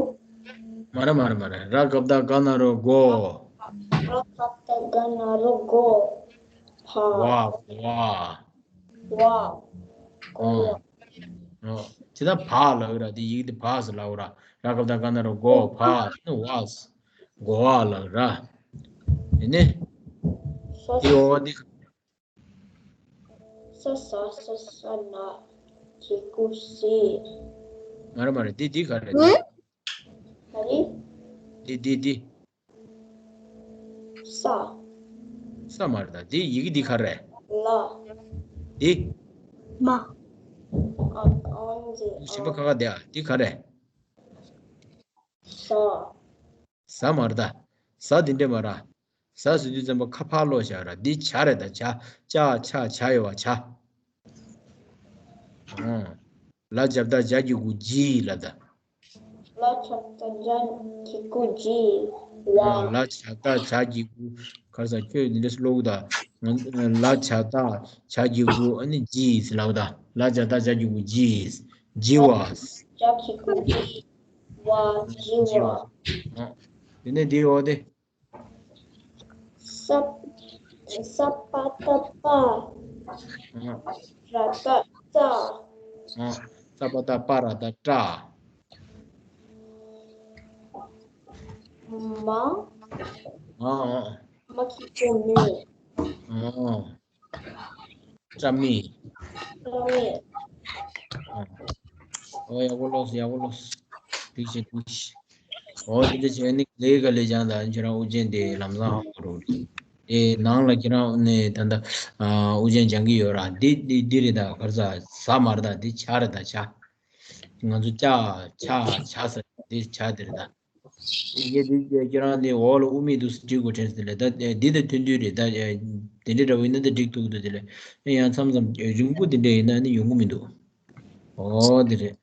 མ་རེད་མ་རེད་མ་རེད། ར་ག་བཏགས་རྒ་ན་རོ་རྒོ། ར་ག་བཏགས་རྒ་ན་རོ་རྒོ། ཕ། བ། བ། བ། ཨོ། ཨོ། དེ་ད་བ་ལབ་ར། དེ་ཡི་གེ་དེ་བ་ཟེར་ལབ་ར། ར་ག་བཏགས་རྒ་ན་རོ་རྒོ། བ། དེ་ནི་བ། གོ་བ་ལབ་ར། དེ་ནི། ས། དེ་འོ་དེ། ས་ས་ས་ས་ན་གི་གུ་སི། མ་རེད་མ་རེད། འདི་འདི་ག་རེ་རེད། ག་རེ། འདི་འདི་འདི། ས། ས་མ་རེད་ད། འདི་ཡི་གེ་འདི་ག་རེ་རེད། ལ། འདི། མ། ཨ་ཨང་ཟེར། གཞན་པ་ཁ་ཁ་བསྡད་ཨ། འདི་ག་རེ་རེད། ས། ས་མ་རེད་ད། ས་འདི་འདྲ་མ་རེད། ཟ་ཟེར་དུས་ཙམ་པ་ཁ་ཕར་ལོག་བཞག་ར། འདི་བྱ་རེད་ད། བྱ། ཅ་ཆ་བྱ་ཡོད་བ་བྱ། ཨང་། ལ་བྱ་བཏགས་བྱ་གི་གུ་བྱིས་ལབ་ད། ལ་བྱ་བཏགས་བྱ་གི་གུ་བྱིས་ལ། ཨང་། ལ་བྱ་བཏགས་བྱ་གི་གུ། ག་རེ་ཟ། ཁྱོད་འདི་འདྲ་སེ་ཀློག་གི་ད། ང་། ལ་བྱ་བཏགས་བྱ་གི་གུ། ཨ་ནི་བྱིས་ལབ་ད། ལ་བྱ་བཏགས་བྱ་གི་གུ་བྱིས། བྱིས་པ། བྱ་གི་གུ་བྱིས་པ། བྱིས་པ། ཨང་། དེ་ནས་འདི་འོ་དེ། ས། ས་པ་བཏགས་སྤ། ཨང་། ར་བཏགས་སྤྲ། ཨང་། ས་པ་བཏགས་སྤ་ར་བཏགས་སྤྲ། མ། ཨང་། མ་གི་གུ་མི། ཨང་། སྤྲ་མི། སྤྲ་མི། ཨང་། ཨོ་ཡག་པོ་ཀློག་སོང་། ཡག་པོ་ཀློག་སོང་། འགྲིག་བྱས་འགྲིག་བྱས། ཨོ་དེ་འདྲ་བྱས་ནས་ལས་ཀ་ལས་ཀྱང་ད་ཁྱེད་རང་དབུ་ཅན་དེ་ལམ་སང་ཧ་གོ་རོགས། དེ་ནང་ལ་ཁྱེད་རང་ནས་ད་ལྟ་ཨ་དབུ་ཅན་སྦྱང་གི་ཡོད་ར། འདི་འདི་འདི་རེད་ད། ག་རེ་ཟ། ཟ་མ་རེད་ད། འདི་བྱ་རེད་ད། བྱ། ང་ཚོ་ཅ་ཆ་བྱ་ཟེར་འདི་བྱ་དེ་རེད་ད། ཡེ་འདི་ཁྱེད་རང་འདི་འོག་ལ་དབུ་མེད་འདུག་སེ་བྲིས་དགོས་དྲན་སོང་། དེ་ལས་ད་འདི་དང་མཐུན་མཐུན་རེད་ད། དེ་འདྲ་འདྲ་བོ་ཡིན་ན་ད་འགྲིག་ཐུབ་ཀྱི་འདུག་དེ་ལས་ཡང་མཚམས་མཚམས་འབྱུང་པོ་དེ་འདྲ་ཡིན་ན་ནི་ཡོང་གི་མི་འདུག་ཨོ་དེ་རེད།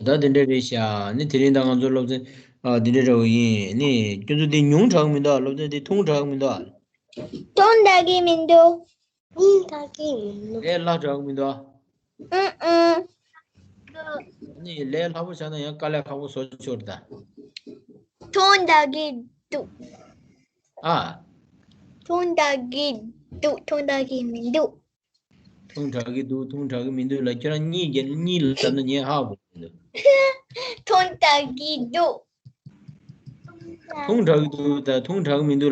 ད་དེ་འདྲ་རེད་ཤག་ནི་དེ་རིང་ད་ང་ཚོ་སློབ་ཚན་ཨ་དེ་འདྲ་འདྲ་བོ་ཡིན། ནི་ཁྱོད་ཚོ་འདི་ཉུང་དྲགས་མི་འདུག་སློབ་ཚན་འདི་ཐུང་དྲགས་མི་འདུག་ཐུང་དྲགས་ཀྱི་མི་འདུག་ཐུང་དྲགས་ཀྱི་མི་འདུག་ལས་སླ་དྲགས་མི་འདུག་ཨུ་ཨུ། ནི་ལས་སླ་པོ་བྱས་ན་ཡང་དཀའ་ལས་ཁག་པོ་བཟོ་ཆོག་རེད་ད། ཐུང་དྲགས་ཀྱི་འདུག་ཨ། ཐུང་དྲགས་ཀྱི་འདུག་ཐུང་དྲགས་ཀྱི་མི་འདུག་ཐུང་དྲགས་ཀྱི་འདུག་ཐུང་དྲགས་ཀྱི་མི་འདུག་ལ་ཁྱེད་རང་གཉིས་ཀྱི་གཉིས་ལ་ལབ་ན་ངས་ཧ་གོ་གི་མི་འདུག་ཐུང་དྲགས་ཀྱི་འདུག་ཐུང་དྲགས་ཀྱི་འདུག་ད་ཐུང་དྲགས་ཀྱི་མི་འདུག